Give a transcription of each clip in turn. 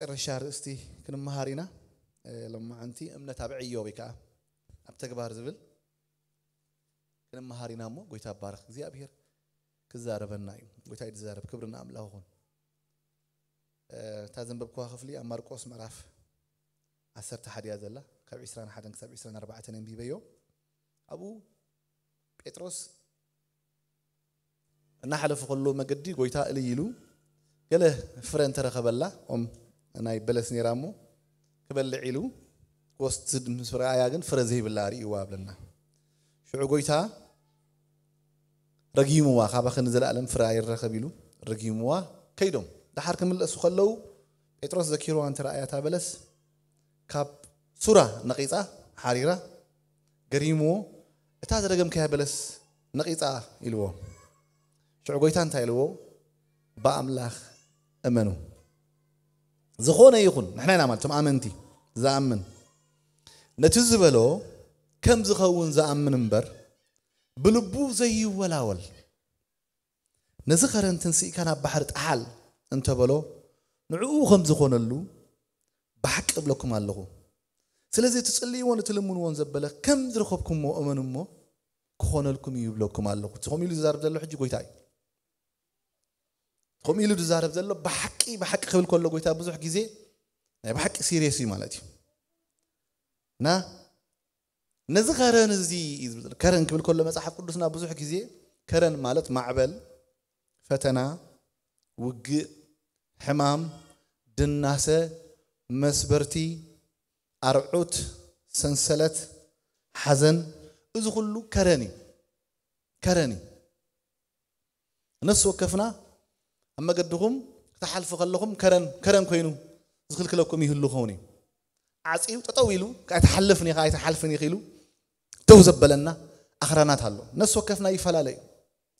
መጨረሻ ርእስቲ ክንመሃር ኢና። ሎማዓንቲ እምነት ኣብ ዕዮ ወይ ከዓ ኣብ ተግባር ዝብል ክንመሃር ኢና እሞ ጎይታ ባርኽ እግዚኣብሔር ክዛረበና እዩ። ጎይታ ይዛረብ። ክብሪ ንኣምላኽ ይኹን። እታ ዘንበብኩዋ ክፍሊ ኣብ ማርቆስ ምዕራፍ ዓሰርተ ሓደ እያ ዘላ። ካብ ዕስራን ሓደን ክሳብ ዕስራን ኣርባዕተን ኣንቢበዮ። ኣብኡ ጴጥሮስ እናሓለፈ ከሎ መገዲ ጎይታ እልይ ኢሉ ገለ ፍረ እንተረኸበላ፣ ኦም ናይ በለስ ነይራ እሞ ክበልዕ ኢሉ ክወስድ ምስ ረኣያ ግን ፍረ ዘይብላ ርእይዋ ኣብለና። ሽዑ ጎይታ ረጊምዋ፣ ካባኺ ንዘለኣለም ፍረ ኣይረኸብ ኢሉ ረጊምዋ። ከይዶም ድሓር ክምለሱ ከለዉ ጴጥሮስ ዘኪርዋ እንተ ረኣያ እታ በለስ ካብ ሱራ ነቒጻ ሓሪራ ገሪምዎ፣ እታ ዝረገምካያ በለስ ነቒጻ ኢልዎ። ሽዑ ጎይታ እንታይ ኢልዎ? ብኣምላኽ እመኑ። ዝኾነ ይኹን፣ ንሕና ኢና ማለት እቶም ኣመንቲ ዝኣምን፣ ነቲ ዝበሎ ከም ዝኸውን ዝኣምን እምበር ብልቡ ዘይወላወል። ነዚ ኸረን ትንስኢካ ናብ ባሕሪ ጠሓል እንተበሎ ንዕኡ ከም ዝኾነሉ ብሓቂ እብለኩም ኣለኹ። ስለዚ ትጽልይዎን እትልምንዎን ዘበለ ከም ዝረኸብኩምዎ እመኑ እሞ ክኾነልኩም እዩ ይብለኩም ኣለኹ። እቲ ከምኡ ኢሉ ዝዛረብ ዘሎ ሕጂ ጎይታ እዩ። ከምኡ ኢሉ ዝዛረብ ዘሎ ብሓቂ፣ ብሓቂ ክብል ከሎ ጎይታ ብዙሕ ግዜ ናይ ብሓቂ ሲሪየስ እዩ ማለት እዩ። እና ነዚ ከረን እዚ እዩ ዝብል ዘሎ። ከረን ክብል ከሎ መጽሓፍ ቅዱስና ብዙሕ ግዜ ከረን ማለት ማዕበል፣ ፈተና፣ ውግእ፣ ሕማም፣ ድናሰ፣ መስበርቲ፣ ኣርዑት፣ ሰንሰለት፣ ሓዘን፣ እዚ ኩሉ ከረን እዩ። ከረን እዩ። ነፍሲ ወከፍና ኣብ መገድኹም ክትሓልፉ ከለኹም ከረን፣ ከረን ኮይኑ ዝኽልክለኩም ይህሉ ኸውን እዩ። ዓጽዩ ጠጠው ኢሉ፣ "ኣይትሓልፍን ኢኻ፣ ኣይትሓልፍን ኢኺ" ኢሉ ደው ዘበለና ኣኽራናት ኣሎ። ነፍሲ ወከፍና ይፈላለ እዩ።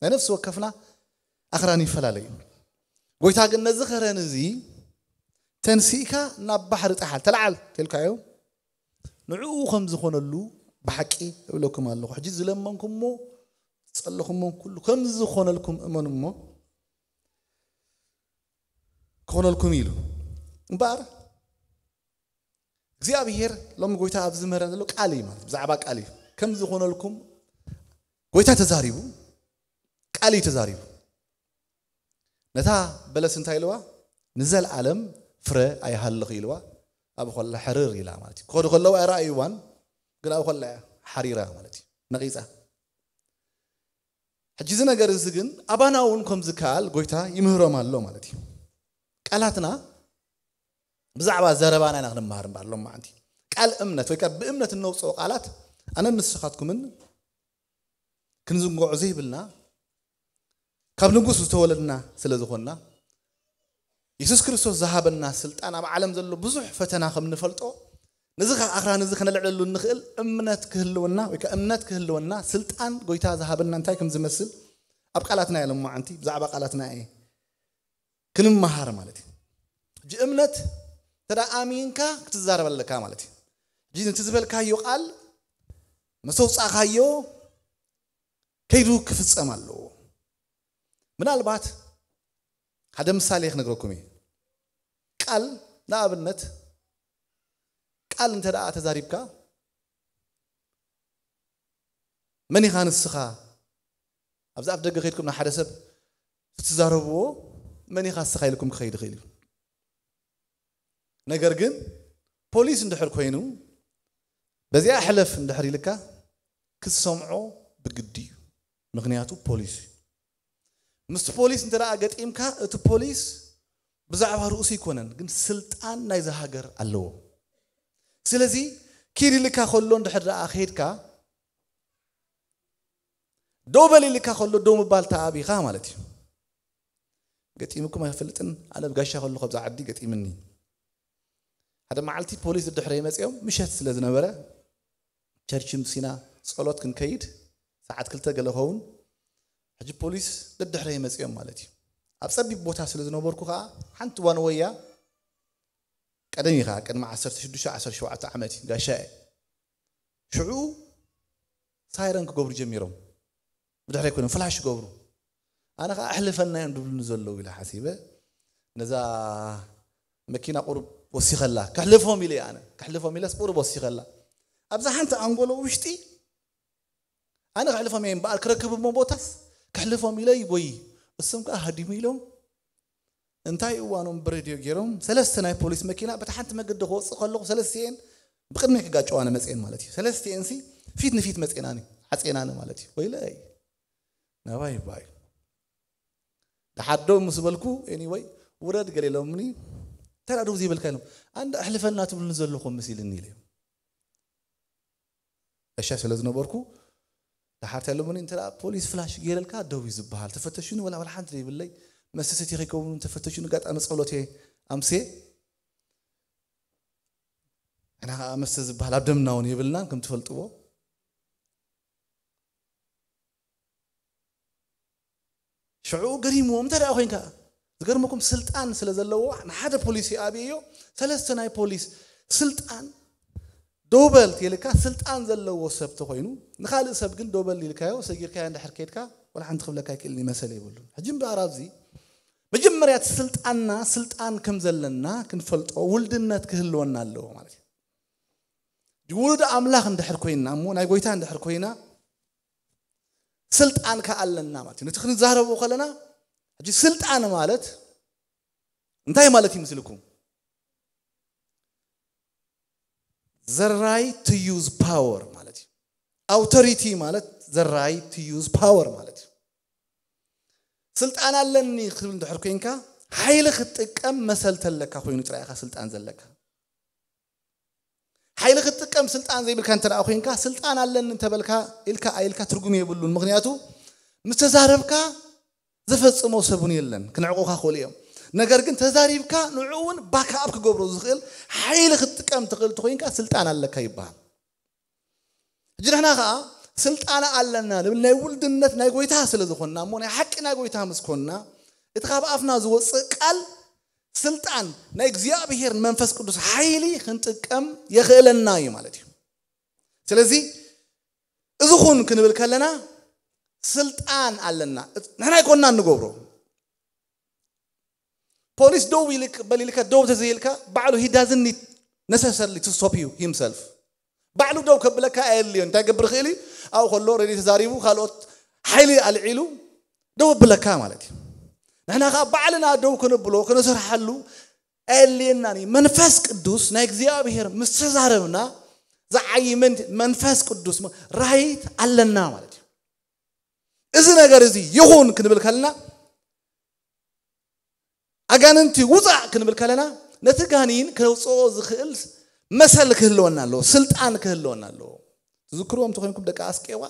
ናይ ነፍሲ ወከፍና ኣኽራን ይፈላለ እዩ። ጎይታ ግን ነዚ ከረን እዚ ተንሲእካ ናብ ባሕሪ ጠሓል፣ ተለዓል ተልካዮ፣ ንዕኡ ከም ዝኾነሉ ብሓቂ እብለኩም ኣለኹ። ሕጂ ዝለመንኩምዎ ዝጸለኹምዎ ኩሉ ከም ዝኾነልኩም እመኑ እሞ ክኾነልኩም ኢሉ። እምበኣር እግዚኣብሔር ሎሚ ጎይታ ኣብዚ ዝምህረና ዘሎ ቃል እዩ ማለት፣ ብዛዕባ ቃል እዩ። ከም ዝኾነልኩም ጎይታ ተዛሪቡ፣ ቃል እዩ ተዛሪቡ። ነታ በለስ እንታይ ኢልዋ? "ንዘለኣለም ፍረ ኣይሃልኽ" ኢልዋ። ኣብ ኾላ ሕርር ኢላ ማለት እዩ። ክኸዱ ከለዉ ኣይረኣይዋን፣ ግን ኣብ ኾላ እያ ሓሪራ ማለት እዩ፣ ነቒጻ። ሕጂ እዚ ነገር እዚ ግን ኣባና እውን ከም ዝከኣል ጎይታ ይምህሮም ኣሎ ማለት እዩ። ቃላትና ብዛዕባ ዘረባና ኢና ክንመሃር እምበር ሎማዓንቲ። ቃል እምነት ወይ ከዓ ብእምነት እነውፅኦ ቃላት ኣነን ንስኻትኩምን ክንዝንግዖ ዘይብልና ካብ ንጉስ ዝተወለድና ስለ ዝኾንና የሱስ ክርስቶስ ዝሃበና ስልጣን ኣብ ዓለም ዘሎ ብዙሕ ፈተና ከም ንፈልጦ ነዚ ኸ ኣኽራን እዚ ከነልዕለሉ እንኽእል እምነት ክህልወና ወይ ከዓ እምነት ክህልወና ስልጣን ጎይታ ዝሃበና እንታይ ከም ዝመስል ኣብ ቃላትና እየ ሎማዓንቲ ብዛዕባ ቃላትና እየ ክንመሃር ማለት እዩ። ሕጂ እምነት እንተ ደኣ ኣሚንካ ክትዛረብ ኣለካ ማለት እዩ። ሕጂ ነቲ ዝበልካዮ ቃል ምስ ኣውጻእካዮ ከይዱ ክፍጸም ኣለዎ። ምናልባት ሓደ ምሳሌ ክነግረኩም እየ። ቃል ንኣብነት ቃል እንተ ደኣ ተዛሪብካ መን ኢኻ ንስኻ ኣብዚ ኣፍ ደገ ከይድኩም ንሓደ ሰብ ትዛረብዎ መን ኢኻ ንስኻ ኢልኩም ክኸይድ ይኽእል እዩ። ነገር ግን ፖሊስ እንድሕር ኮይኑ በዚኣ ሕለፍ እንድሕር ኢልካ ክትሰምዖ ብግዲ እዩ። ምክንያቱ ፖሊስ እዩ። ምስቲ ፖሊስ እንተ ደኣ ገጢምካ እቲ ፖሊስ ብዛዕባ ርእሱ ኣይኮነን ግን ስልጣን ናይዛ ሃገር ኣለዎ። ስለዚ ኪድ ኢልካ ከሎ እንድሕር ደኣ ከይድካ ደው በል ኢልካ ከሎ ደው ምባል ተኣብኻ ማለት እዩ። ገጢምኩም ኣይፈልጥን። ኣነ ብጋሻ ከለኹ ኣብዛ ዓዲ ገጢምኒ። ሓደ መዓልቲ ፖሊስ ድሕረይ መፅኦም ምሸት ስለ ዝነበረ ቸርች ምሲና ፀሎት ክንከይድ ሰዓት ክልተ ገለ ኸውን ሕጂ ፖሊስ ደድሕረይ መፅኦም ማለት እዩ። ኣብ ፀቢብ ቦታ ስለ ዝነበርኩ ከዓ ሓንቲ ዋን ወያ ቀደም ኢኻ ቅድሚ ዓሰርተ ሽዱሽተ ዓሰርተ ሸውዓተ ዓመት እዩ ጋሻ እየ። ሽዑ ሳይረን ክገብሩ ጀሚሮም ብድሕረይ ኮይኖም ፍላሽ ይገብሩ። ኣነ ከዓ ኣሕልፈና እዮም ድብሉኒ ዘለዉ ኢለ ሓሲበ ነዛ መኪና ቁሩብ ወሲኸላ። ከሕልፎም ኢለ ኣነ። ከሕልፎም ኢለስ ቁሩብ ወሲኸላ። ኣብዛ ሓንቲ ኣንጎሎ ውሽጢ ኣነ ከሕልፎም እየ እምበኣር ክረክብ እሞ ቦታስ ከሕልፎም ኢለ ይጎይ። እሶም ከኣ ሃዲሙ ኢሎም እንታይ እዋኖም ብሬድዮ ገይሮም ሰለስተ ናይ ፖሊስ መኪና በታ ሓንቲ መገዲ ክወፅእ ከለኹ ሰለስቲኤን ብቅድሚ ክጋጨዋነ መፅኤን ማለት እዩ። ሰለስቲኤን ሲ ፊት ንፊት መፅኤናኒ ዓፅኤናኒ ማለት እዩ። ወይለይ ናባይ ይባይ ደሓር ደው ምስ በልኩ ኤኒወይ ውረድ ገለ ኢሎምኒ። እንታይ ደኣ ደው ዘይበልካ ኢሎም ኣንዳ ኣሕልፈና ትብሉኒ ዘለኹም መሲልኒ ኢለ እሻ ስለ ዝነበርኩ ደሓር እንታይ ኢሎምኒ እንተ ደኣ ፖሊስ ፍላሽ ገይረልካ ደው እዩ ዝበሃል ተፈተሹኒ ወላ ወላ ሓንቲ ዘይብለይ መስተ ሰቲ ከይከውኑ ተፈተሹኒ ኣጋጣሚ ጸሎት እየ ኣምሴ ኣና ከዓ መስተ ዝበሃል ኣብ ደምና እውን የብልናን ከም ትፈልጥዎ ሽዑ ገሪምዎም እንታይ ደኣ ኮይንካ ዝገርመኩም ስልጣን ስለ ዘለዎ ንሓደ ፖሊስ ይኣብዮ ሰለስተ ናይ ፖሊስ ስልጣን ዶበል ኢልካ ስልጣን ዘለዎ ሰብ ተኮይኑ ንካልእ ሰብ ግን ዶበል ኢልካዮ ሰጊርካዮ እንድሕር ከይድካ ወላ ሓንቲ ክብለካ ይክእል ይመሰል የብሉን ሕጂ እምበኣር ኣብዚ መጀመርያ እቲ ስልጣንና ስልጣን ከም ዘለና ክንፈልጦ ውልድነት ክህልወና ኣለዎ ማለት እዩ ውሉድ ኣምላኽ እንድሕር ኮይና እሞ ናይ ጎይታ እንድሕር ኮይና ስልጣን ከኣለና ማለት እዩ ነቲ ክንዛረቦ ከለና ሕጂ ስልጣን ማለት እንታይ ማለት ይመስልኩም the right to use power ማለት እዩ authority ማለት the right to use power ማለት እዩ ስልጣን ኣለኒ ክብል እንድሕር ኮይንካ ሓይሊ ክትጥቀም መሰል ተለካ ኮይኑ ጥራይ ኢኻ ስልጣን ዘለካ ሓይሊ ክትጥቀም ስልጣን ዘይብልካ እንተ ኮይንካ ስልጣን ኣለኒ እንተበልካ ኢልካ ኣይልካ ትርጉም የብሉን ምክንያቱ ምስ ተዛረብካ ዝፈጽሞ ሰቡን የለን ክንዕቁካ ክእሉ እዮም ነገር ግን ተዛሪብካ ንዑ እውን ባካኣፕ ክገብሮ ዝኽእል ሓይሊ ክትጥቀም ትኽእል እንተኮይንካ ስልጣን ኣለካ ይበሃል ሕጂ ንሕና ከዓ ስልጣን ኣለና ንብል ናይ ውልድነት ናይ ጎይታ ስለ ዝኾንና እሞ ናይ ሓቂ ናይ ጎይታ ምስ ኮንና እቲ ካብ ኣፍና ዝወፅእ ቃል ስልጣን ናይ እግዚኣብሔር መንፈስ ቅዱስ ሓይሊ ክንጥቀም የኽእለና እዩ ማለት እዩ ስለዚ እዚ ኹን ክንብል ከለና ስልጣን ኣለና ንሕና ኣይኮንና እንገብሮ ፖሊስ ደው በሊልካ ደው ተዘይልካ ባዕሉ he doesn't need necessarily to stop you himself ባዕሉ ደው ከብለካ ኣየድልዮ እንታይ ገብር ይኽእል እዩ ኣብኡ ከሎ ሬድዮ ተዛሪቡ ካልኦት ሓይሊ ኣልዒሉ ደው ኣብለካ ማለት እዩ ንሕና ከዓ ባዕልና ደው ክንብሎ ክንሰርሓሉ ኣየድልየናን እዩ መንፈስ ቅዱስ ናይ እግዚኣብሔር ምስ ተዛረብና ዝዓይመን መንፈስ ቅዱስ ራይት ኣለና ማለት እዩ እዚ ነገር እዚ ይኹን ክንብል ከለና ኣጋንንቲ ውፃእ ክንብል ከለና ነቲ ጋኒን ከውፅኦ ዝኽእል መሰል ክህልወና ኣለዎ ስልጣን ክህልወና ኣለዎ ትዝክርዎም ተኮይንኩም ደቂ ኣስቄዋ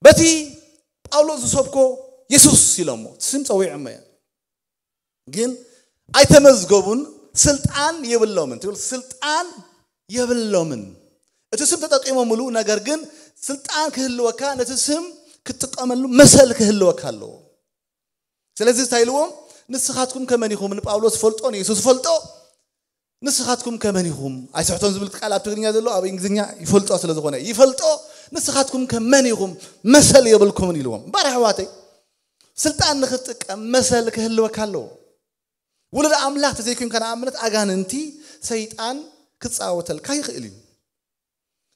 በቲ ጳውሎስ ዝሰብኮ የሱስ ኢሎሞ ስም ፀዊዖሞ እየ ግን ኣይተመዝገቡን ስልጣን የብሎምን ትብል ስልጣን የብሎምን እቲ ስም ተጠቂሞምሉ ነገር ግን ስልጣን ክህልወካ ነቲ ስም ክትጥቀመሉ መሰል ክህልወካ ኣለዎ ስለዚ እንታይ ኢልዎም ንስኻትኩም ከመን ኢኹም ንጳውሎስ ፈልጦ ንየሱስ ፈልጦ ንስኻትኩም ከመን ኢኹም ኣይስሕቶን ዝብል ቃል ኣብ ትግርኛ ዘሎ ኣብ እንግሊዝኛ ይፈልጦ ስለ ዝኾነ ይፈልጦ ንስኻትኩም ከመን ኢኹም መሰል የብልኩምን ኢልዎም እምበር ኣሕዋተይ ስልጣን ንክትጥቀም መሰል ክህልወካ ኣለዎ ውሉድ ኣምላኽ ተዘይኮንካ ንኣብነት ኣጋንንቲ ሰይጣን ክፃወተልካ ይኽእል እዩ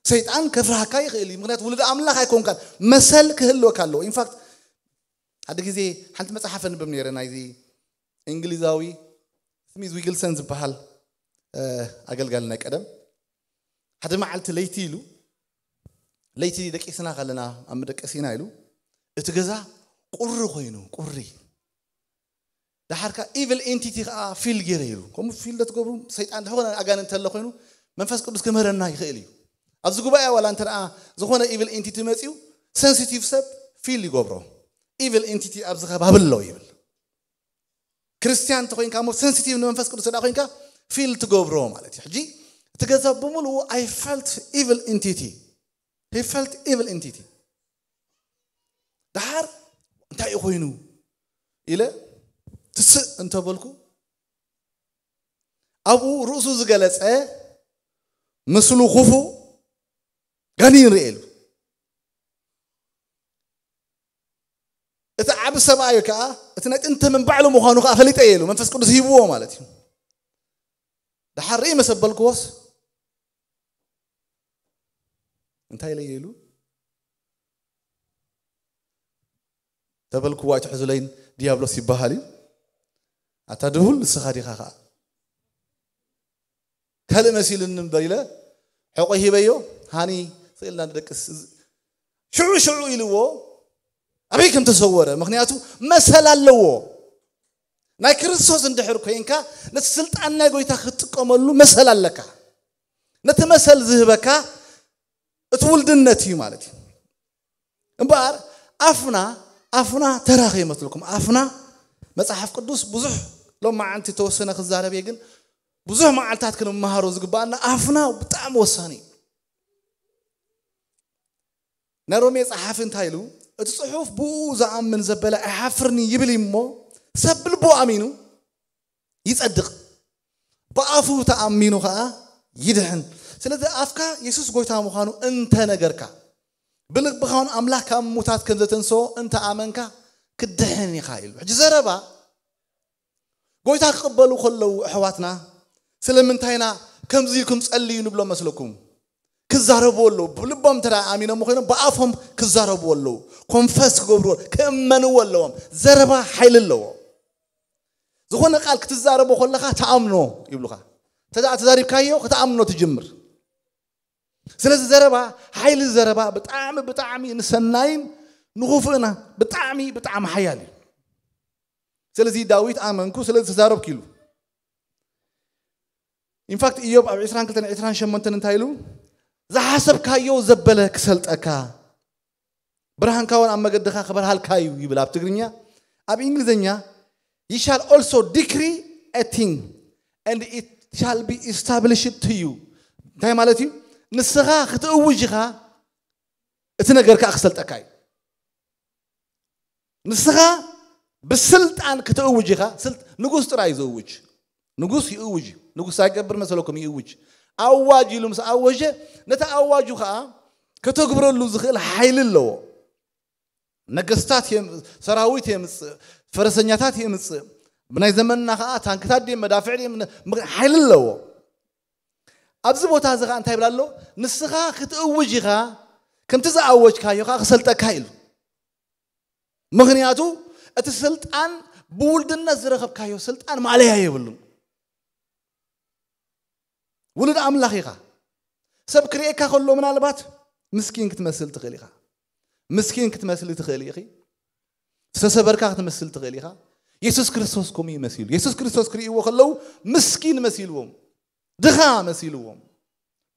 ሰይጣን ከፍርሃካ ይኽእል እዩ ምክንያቱ ውሉድ ኣምላኽ ኣይኮንካን መሰል ክህልወካ ኣለዎ ኢንፋክት ሓደ ግዜ ሓንቲ መፅሓፍ ኣንብብ ነይረ ናይዚ እንግሊዛዊ ስሚዝ ዊግልሰን ዝበሃል ኣገልጋሊ ናይ ቀደም ሓደ መዓልቲ ለይቲ ኢሉ ለይቲ ደቂስና ከለና ኣብ መደቀሲና ኢሉ እቲ ገዛ ቁሪ ኮይኑ ቁሪ ደሓርካ ኢቪል ኤንቲቲ ከዓ ፊል ገይረ ኢሉ ከምኡ ፊል ለትገብሩ ሰይጣን ዝኾነ ኣጋንንት ተለ ኮይኑ መንፈስ ቅዱስ ክምህረና ይኽእል እዩ ኣብዚ ጉባኤ ዋላ እንተ ዝኾነ ኢቪል ኤንቲቲ መፅዩ ሰንሲቲቭ ሰብ ፊል ይገብሮ ኢቪል ኤንቲቲ ኣብዚ ከባቢ ኣሎ ይብል ክርስትያን እንተኮይንካ ሞ ሰንሲቲቭ ንመንፈስ ቅዱስ ዳ ኮይንካ ፊል ትገብሮ ማለት እዩ ሕጂ እቲ ገዛ ብምሉኡ I felt evil entity he felt evil entity ደሓር እንታይ እዩ ኮይኑ ኢለ ትስእ እንተበልኩ ኣብኡ ርእሱ ዝገለፀ ምስሉ ክፉ ጋኒን ርኤ ኢሉ እቲ ብሰብኣዩ ከዓ እቲ ናይ ጥንቲ ምን ባዕሉ ምዃኑ ከዓ ፈሊጠ እየ ኢሉ መንፈስ ቅዱስ ሂብዎ ማለት እዩ። ደሓር ርኢ መሰበልክዎስ እንታይ ኢለ እየ ኢሉ ተበልክዎ ኣይትሕዙለይን ዲያብሎስ ይበሃል እዩ። ኣታ ድሁል ንስኻ ዲኻ ከዓ ካልእ መሲሉኒ እምበር ኢለ ሕቆ ሂበዮ። ሃኒ ስእልና ንደቅስ ሽዑ ሽዑ ኢልዎ ኣበይ ከም ተሰወረ። ምክንያቱ መሰል ኣለዎ። ናይ ክርስቶስ እንድሕር ኮይንካ ነቲ ስልጣን ናይ ጎይታ ክትጥቀመሉ መሰል ኣለካ። ነቲ መሰል ዝህበካ እቲ ውልድነት እዩ ማለት እዩ። እምበኣር ኣፍና ኣፍና ተራ ከይመስልኩም ኣፍና መጽሓፍ ቅዱስ ብዙሕ ሎማዓንቲ ተወሰነ ክዛረብ እየ፣ ግን ብዙሕ መዓልታት ክንመሃሮ ዝግባኣና ኣፍና ብጣዕሚ ወሳኒ እዩ። ናይ ሮሜ ጸሓፊ እንታይ ኢሉ? እቲ ጽሑፍ ብኡ ዝኣምን ዘበለ ኣይሓፍርን ይብል እዩ እሞ ሰብ ብልቡ ኣሚኑ ይጸድቕ፣ ብኣፉ ተኣሚኑ ኸዓ ይድሕን። ስለዚ ኣፍካ የሱስ ጎይታ ምዃኑ እንተነገርካ ብልብኻ እውን ኣምላኽ ካብ ሙታት ከም ዘተንስኦ እንተኣመንካ ክትድሕን ኢኻ ኢሉ። ሕጂ ዘረባ ጎይታ ክቕበሉ ከለዉ ኣሕዋትና ስለምንታይና ከምዚ ኢልኩም ጸልዩ ንብሎ መስለኩም? ክዛረቡ ኣለዉ። ብልቦም እንተ ኣሚኖም ኮይኖም ብኣፎም ክዛረቡ ኣለዉ። ኮንፈስ ክገብሩ ክእመንዎ ኣለዎም። ዘረባ ሓይሊ ኣለዎ። ዝኾነ ቃል ክትዛረቦ ከለኻ ተኣምኖ ይብሉኻ። ተዛ ተዛሪብካዮ ክትኣምኖ ትጅምር። ስለዚ ዘረባ ሓይሊ ዘረባ ብጣዕሚ ብጣዕሚ ንሰናይን ንኽፉእና ብጣዕሚ ብጣዕሚ ሓያል እዩ። ስለዚ ዳዊት ኣመንኩ ስለዚ ተዛረብኩ ኢሉ። ኢንፋክት ኢዮብ ኣብ ዕስራን ክልተን ዕስራን ሸሞንተን እንታይ ኢሉ? ዝሓሰብካዮ ዘበለ ክሰልጠካ ብርሃንካ እውን ኣብ መገድኻ ክበርሃልካ እዩ ይብል ኣብ ትግርኛ። ኣብ እንግሊዝኛ you shall also decree a thing and it shall be established to you። እንታይ ማለት እዩ? ንስኻ ክትእውጅ ኢኻ፣ እቲ ነገር ከዓ ክሰልጠካ እዩ። ንስኻ ብስልጣን ክትእውጅ ኢኻ። ስልጥ ንጉስ ጥራይ እዩ ዝእውጅ። ንጉስ ይእውጅ እዩ። ንጉስ ኣይገብር መሰለኩም፣ ይእውጅ። ኣዋጅ ኢሉ ምስ ኣወጀ ነቲ ኣዋጁ ከዓ ከተግብረሉ ዝኽእል ሓይሊ ኣለዎ። ነገስታት የም- ሰራዊት የምፅእ፣ ፈረሰኛታት የምፅእ። ብናይ ዘመንና ከዓ ታንክታት ድም መዳፍዕ ድም ነ- ምክ- ሓይሊ ኣለዎ። ኣብዚ ቦታ እዚ ከዓ እንታይ ይብል ኣሎ? ንስኻ ክትእውጅ ኢኻ፣ ከምቲ ዝኣወጅካዮ ከዓ ክሰልጠካ ኢሉ። ምኽንያቱ እቲ ስልጣን ብውልድነት ዝረኸብካዮ ስልጣን ማለያ የብሉን። ውሉድ ኣምላኽ ኢኻ። ሰብ ክርእየካ ከሎ ምናልባት ምስኪን ክትመስል ትኽእል ኢኻ። ምስኪን ክትመስሊ ትኽእል ኢኺ። ዝተሰበርካ ክትመስል ትኽእል ኢኻ። የሱስ ክርስቶስ ከምኡ እዩ መሲሉ። የሱስ ክርስቶስ ክርእይዎ ከለዉ ምስኪን መሲልዎም፣ ድኻ መሲልዎም፣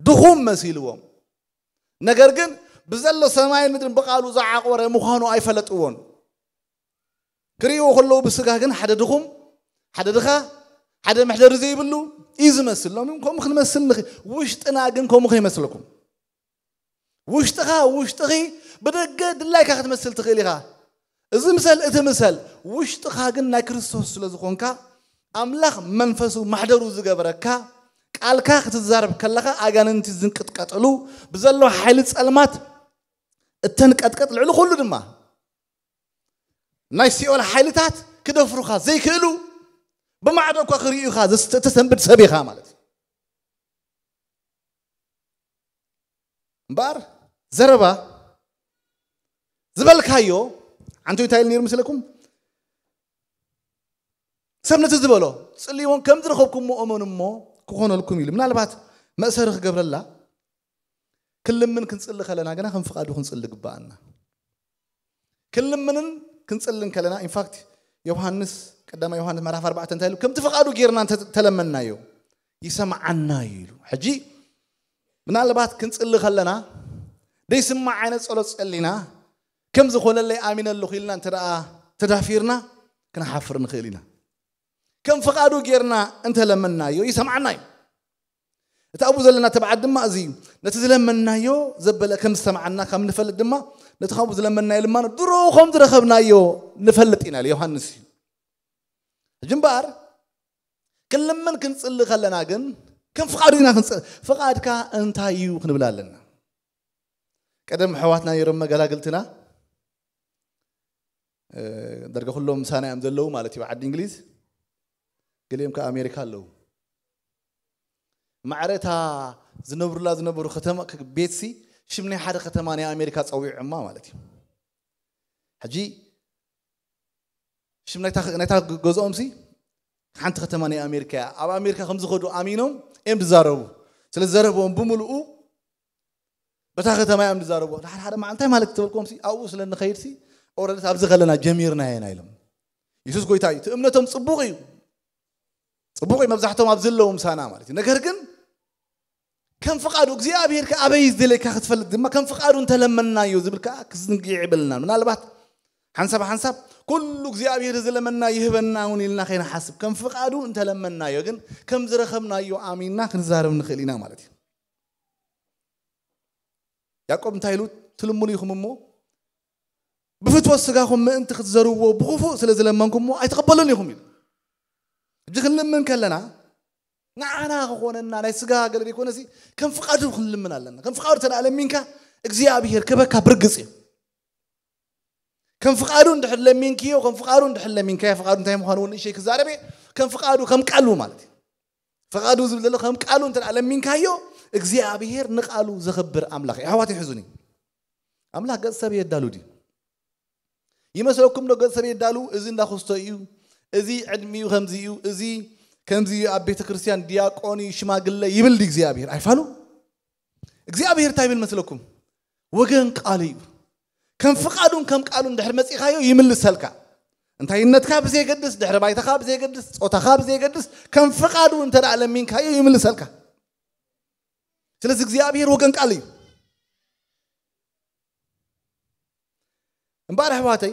ድኹም መሲልዎም። ነገር ግን ብዘሎ ሰማይን ምድርን ብቃሉ ዝዓቆረ ምዃኑ ኣይፈለጥዎን። ክርእይዎ ከለዉ ብስጋ ግን ሓደ ድኹም፣ ሓደ ድኻ፣ ሓደ መሕደሪ ዘይብሉ እዩ ዝመስል። ሎሚ እውን ከምኡ ክንመስል ንኽእል። ውሽጥና ግን ከምኡ ከይመስለኩም። ውሽጥኻ ውሽጥኺ ብደገ ድላይካ ክትመስል ትኽእል ኢኻ። እዚ ምሰል እቲ ምሰል ውሽጥኻ ግን ናይ ክርስቶስ ስለ ዝኾንካ ኣምላኽ መንፈሱ ማሕደሩ ዝገበረካ ቃልካ ክትዛረብ ከለኻ ኣጋንንቲ ዝንቅጥቀጥሉ ብዘሎ ሓይሊ ጸልማት እተንቀጥቀጥ ልዕሊ ኩሉ ድማ ናይ ሲኦል ሓይልታት ክደፍሩኻ ዘይክእሉ ብማዕዶ እኳ ክርእዩኻ ዘስ- እተሰንብድ ሰብ ኢኻ ማለት እዩ። እምበኣር ዘረባ ዝበልካዮ ዓንቱ እንታይ ኢሉ ነይሩ ምስለኩም? ሰብ ነቲ ዝበሎ ጽልይዎን ከም ዝረኸብኩምዎ እመኑ እሞ ክኾነልኩም ኢሉ። ምናልባት መእሰሪ ክገብረላ ክንልምን ክንጽሊ ከለና ግና ከም ፍቓዱ ክንጽሊ ግባኣና። ክንልምንን ክንጽልን ከለና ኢንፋክት ዮሃንስ ቀዳማይ ዮሃንስ ምዕራፍ ኣርባዕተ እንታይ ኢሉ? ከምቲ ፍቓዱ ጌርና እንተ- ተለመናዮ ይሰምዓና እዩ ኢሉ። ሕጂ ምናልባት ክንጽሊ ከለና ደይስማዕ ዓይነት ጸሎት ጸሊና ከም ዝኾነለይ ኣሚነ ኣለኹ ኢልና እንተ ደኣ ተዳፊርና ክንሓፍር ንኽእል ኢና። ከም ፍቓዱ ጌርና እንተለመናዮ ይሰምዓና እዩ። እቲ ኣብኡ ዘለና ተባዓት ድማ እዚ እዩ። ነቲ ዝለመናዮ ዘበለ ከም ዝሰምዓና ከም ንፈልጥ ድማ ነቲ ካብኡ ዝለመናዮ ልማኖ ድሮ ከም ዝረኸብናዮ ንፈልጥ ኢና ኢሉ ዮሃንስ እዩ። ሕጂ እምበኣር ክንልምን ክንጽሊ ከለና ግን ከም ፍቓዱ ኢና ክንጽ ፍቓድካ እንታይ እዩ ክንብል ኣለና። ቀደም ኣሕዋትና ነይሮም መገላግልትና እ፣ ዳርጋ ኩሎም ምሳና እዮም ዘለዉ ማለት እዩ፣ ዓዲ እንግሊዝ። ገሊኦም ከኣ ኣሜሪካ ኣለዉ። ማዕረ እታ ዝነብሩላ ዝነበሩ ከተማ፣ ቤትሲ ሽም ናይ ሓደ ከተማ ናይ ኣሜሪካ ጸዊዖማ ማለት እዩ። ሕጂ ሽም ናይታ፣ ናይታ ገዝኦምሲ ሓንቲ ከተማ ናይ ኣሜሪካ እያ። ኣብ ኣሜሪካ ከም ዝኸዱ ኣሚኖም እዮም ዝዛረቡ። ስለ ዝዘረብዎም ብምልኡ በታ ከተማ እዮም ዝዛረቡ። ሓደ ሓደ መዓልቲ እንታይ ማለት ትበልኩምሲ ኣብኡ ስለ እንኸይድሲ ኦረደት ኣብዚ ከለና ጀሚርና ኢና ኢሎም። የሱስ ጎይታ እዩ። እቲ እምነቶም ጽቡቕ እዩ። ጽቡቕ እዩ። መብዛሕቶም ኣብዚ ዘለዉ ምሳና ማለት እዩ። ነገር ግን ከም ፍቓዱ እግዚኣብሔር ከ ኣበይ ዝደለካ ክትፈልጥ ድማ ከም ፍቓዱ እንተለመናዮ ዝብል ከኣ ክዝንግዕ ይብልና። ምናልባት ሓንሳብ ሓንሳብ ኩሉ እግዚኣብሔር ዝለመና ይህበና እውን ኢልና ከይንሓስብ ከም ፍቓዱ እንተለመናዮ ግን ከም ዝረኸብናዮ ኣሚንና ክንዛረብ ንኽእል ኢና ማለት እዩ። ያዕቆብ እንታይ ኢሉ? ትልምኑ ኢኹም እሞ ብፍትወት ስጋኹም ምእንቲ ክትዘርዎ ብኽፉእ ስለ ዝለመንኩሞ ኣይትቐበሉን ኢኹም ኢሉ። ሕጂ ክንልምን ከለና ንዓና ክኾነና ናይ ስጋ ገለ ዘይኮነሲ ከም ፍቓዱ ክንልምን ኣለና። ከም ፍቓዱ ተደኣ ለሚንካ እግዚኣብሔር ክበካ ብርግጽ እዩ። ከም ፍቓዱ እንድሕር ለሚንክዮ፣ ከም ፍቓዱ እንድሕር ለሚንካዮ፣ ፍቓዱ እንታይ ምዃኑ እውን ንእሸይ ክዛረብ እየ። ከም ፍቓዱ፣ ከም ቃሉ ማለት እዩ። ፍቓዱ ዝብል ዘሎ ከም ቃሉ እንተ ደኣ ለሚንካዮ፣ እግዚኣብሔር ንቃሉ ዘኽብር ኣምላኽ እዩ። ኣሕዋት ይሕዙኒ። ኣምላኽ ገጽ ሰብ የዳሉ ድዩ? ይመስለኩም ዶ ገጽ ሰብ የዳሉ? እዚ እንዳኹስቶ እዩ፣ እዚ ዕድሚኡ ከምዚ እዩ፣ እዚ ከምዚ እዩ፣ ኣብ ቤተ ክርስቲያን ዲያቆን እዩ፣ ሽማግለ ይብል ድዩ እግዚኣብሔር? ኣይፋሉ። እግዚኣብሔር እንታይ ይብል መስለኩም? ወገን ቃሉ እዩ። ከም ፍቓዱን ከም ቃሉን ድሕር መጺኻዮ ይምልሰልካ። እንታይነትካ ብዘየገድስ፣ ድሕሪ ባይታኻ ብዘየገድስ፣ ጾታኻ ብዘየገድስ፣ ከም ፍቓዱ እንተ ደኣ ለሚንካዮ ይምልሰልካ። ስለዚ እግዚኣብሔር ወገን ቃሉ እዩ። እምበኣር ኣሕዋተይ፣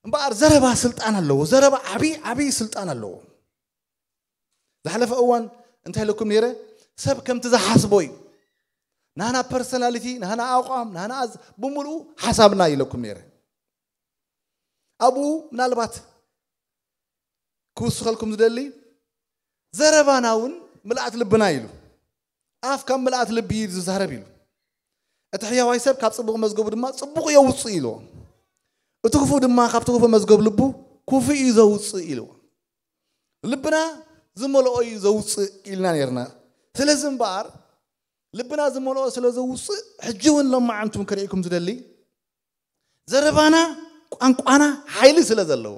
እምበኣር ዘረባ ስልጣን ኣለዎ። ዘረባ ዓብዪ፣ ዓብዪ ስልጣን ኣለዎ። ዝሓለፈ እዋን እንታይ ኢለኩም ነይረ? ሰብ ከምቲ ዝሓስቦ እዩ። ናህና ፐርሰናሊቲ፣ ናህና ኣቋም፣ ናህና ኣዝ-፣ ብምሉኡ ሓሳብና ኢለኩም ነይረ። ኣብኡ ምናልባት ክውስኸልኩም ዝደሊ፣ ዘረባና እውን ምልኣት ልብና ኢሉ። ኣፍ ካብ ምልኣት ልቢ እዩ ዝዛረብ ኢሉ። እቲ ሕያዋይ ሰብ ካብ ጽቡቕ መዝገቡ ድማ ጽቡቕ የውጽእ ኢልዎ። እቲ ክፉእ ድማ ካብቲ ክፉእ መዝገብ ልቡ ክፉእ እዩ ዘውጽእ ኢልዎ። ልብና ዝመልኦ እዩ ዘውጽእ ኢልና ነይርና። ስለዚ እምበኣር ልብና ዝመልኦ ስለ ዘውጽእ፣ ሕጂ እውን ሎማዓንቲ እውን ከርእየኩም ዝደሊ፣ ዘረባና፣ ቋንቋና ሓይሊ ስለ ዘለዎ፣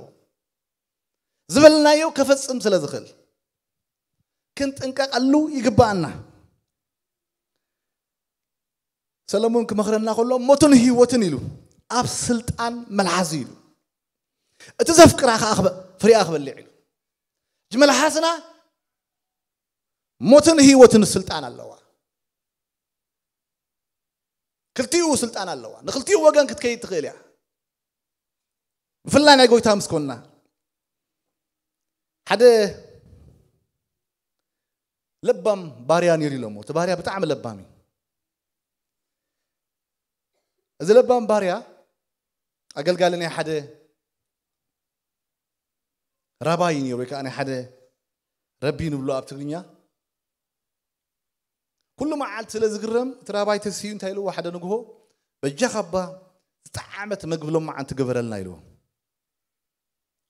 ዝበልናዮ ከፈጽም ስለ ዝኽእል፣ ክንጥንቀቐሉ ይግባኣና። ሰለሞን ክመኽረና ከሎ፣ "ሞትን ህይወትን" ኢሉ፣ "ኣብ ስልጣን መልሓስ" ኢሉ፣ "እቲ ዘፍቅራ ከኣ ክበ-፣ ፍሬኣ ክበልዕ" ኢሉ። እቲ መልሓስና ሞትን ህይወትን ስልጣን ኣለዋ። ክልቲኡ ስልጣን ኣለዋ። ንክልቲኡ ወገን ክትከይድ ትኽእል እያ። ብፍላይ ናይ ጎይታ ምስ ኮንና። ሓደ ለባም ባርያ ነይሩ ኢሎሞ። እቲ ባርያ ብጣዕሚ ለባም እዩ። እዚ ለባም ባርያ ኣገልጋሊ ናይ ሓደ ራባይ ነይሩ፣ ወይ ከዓ ናይ ሓደ ረቢ ንብሎ ኣብ ትግርኛ። ኩሉ መዓልቲ ስለ ዝግረም፣ እቲ ራባይ ተሲኡ እንታይ ኢልዎ? ሓደ ንግሆ፣ "በጃኻ እባ ዝጠዓመት መግቢ ሎማዓንቲ ግበረልና" ኢልዎ።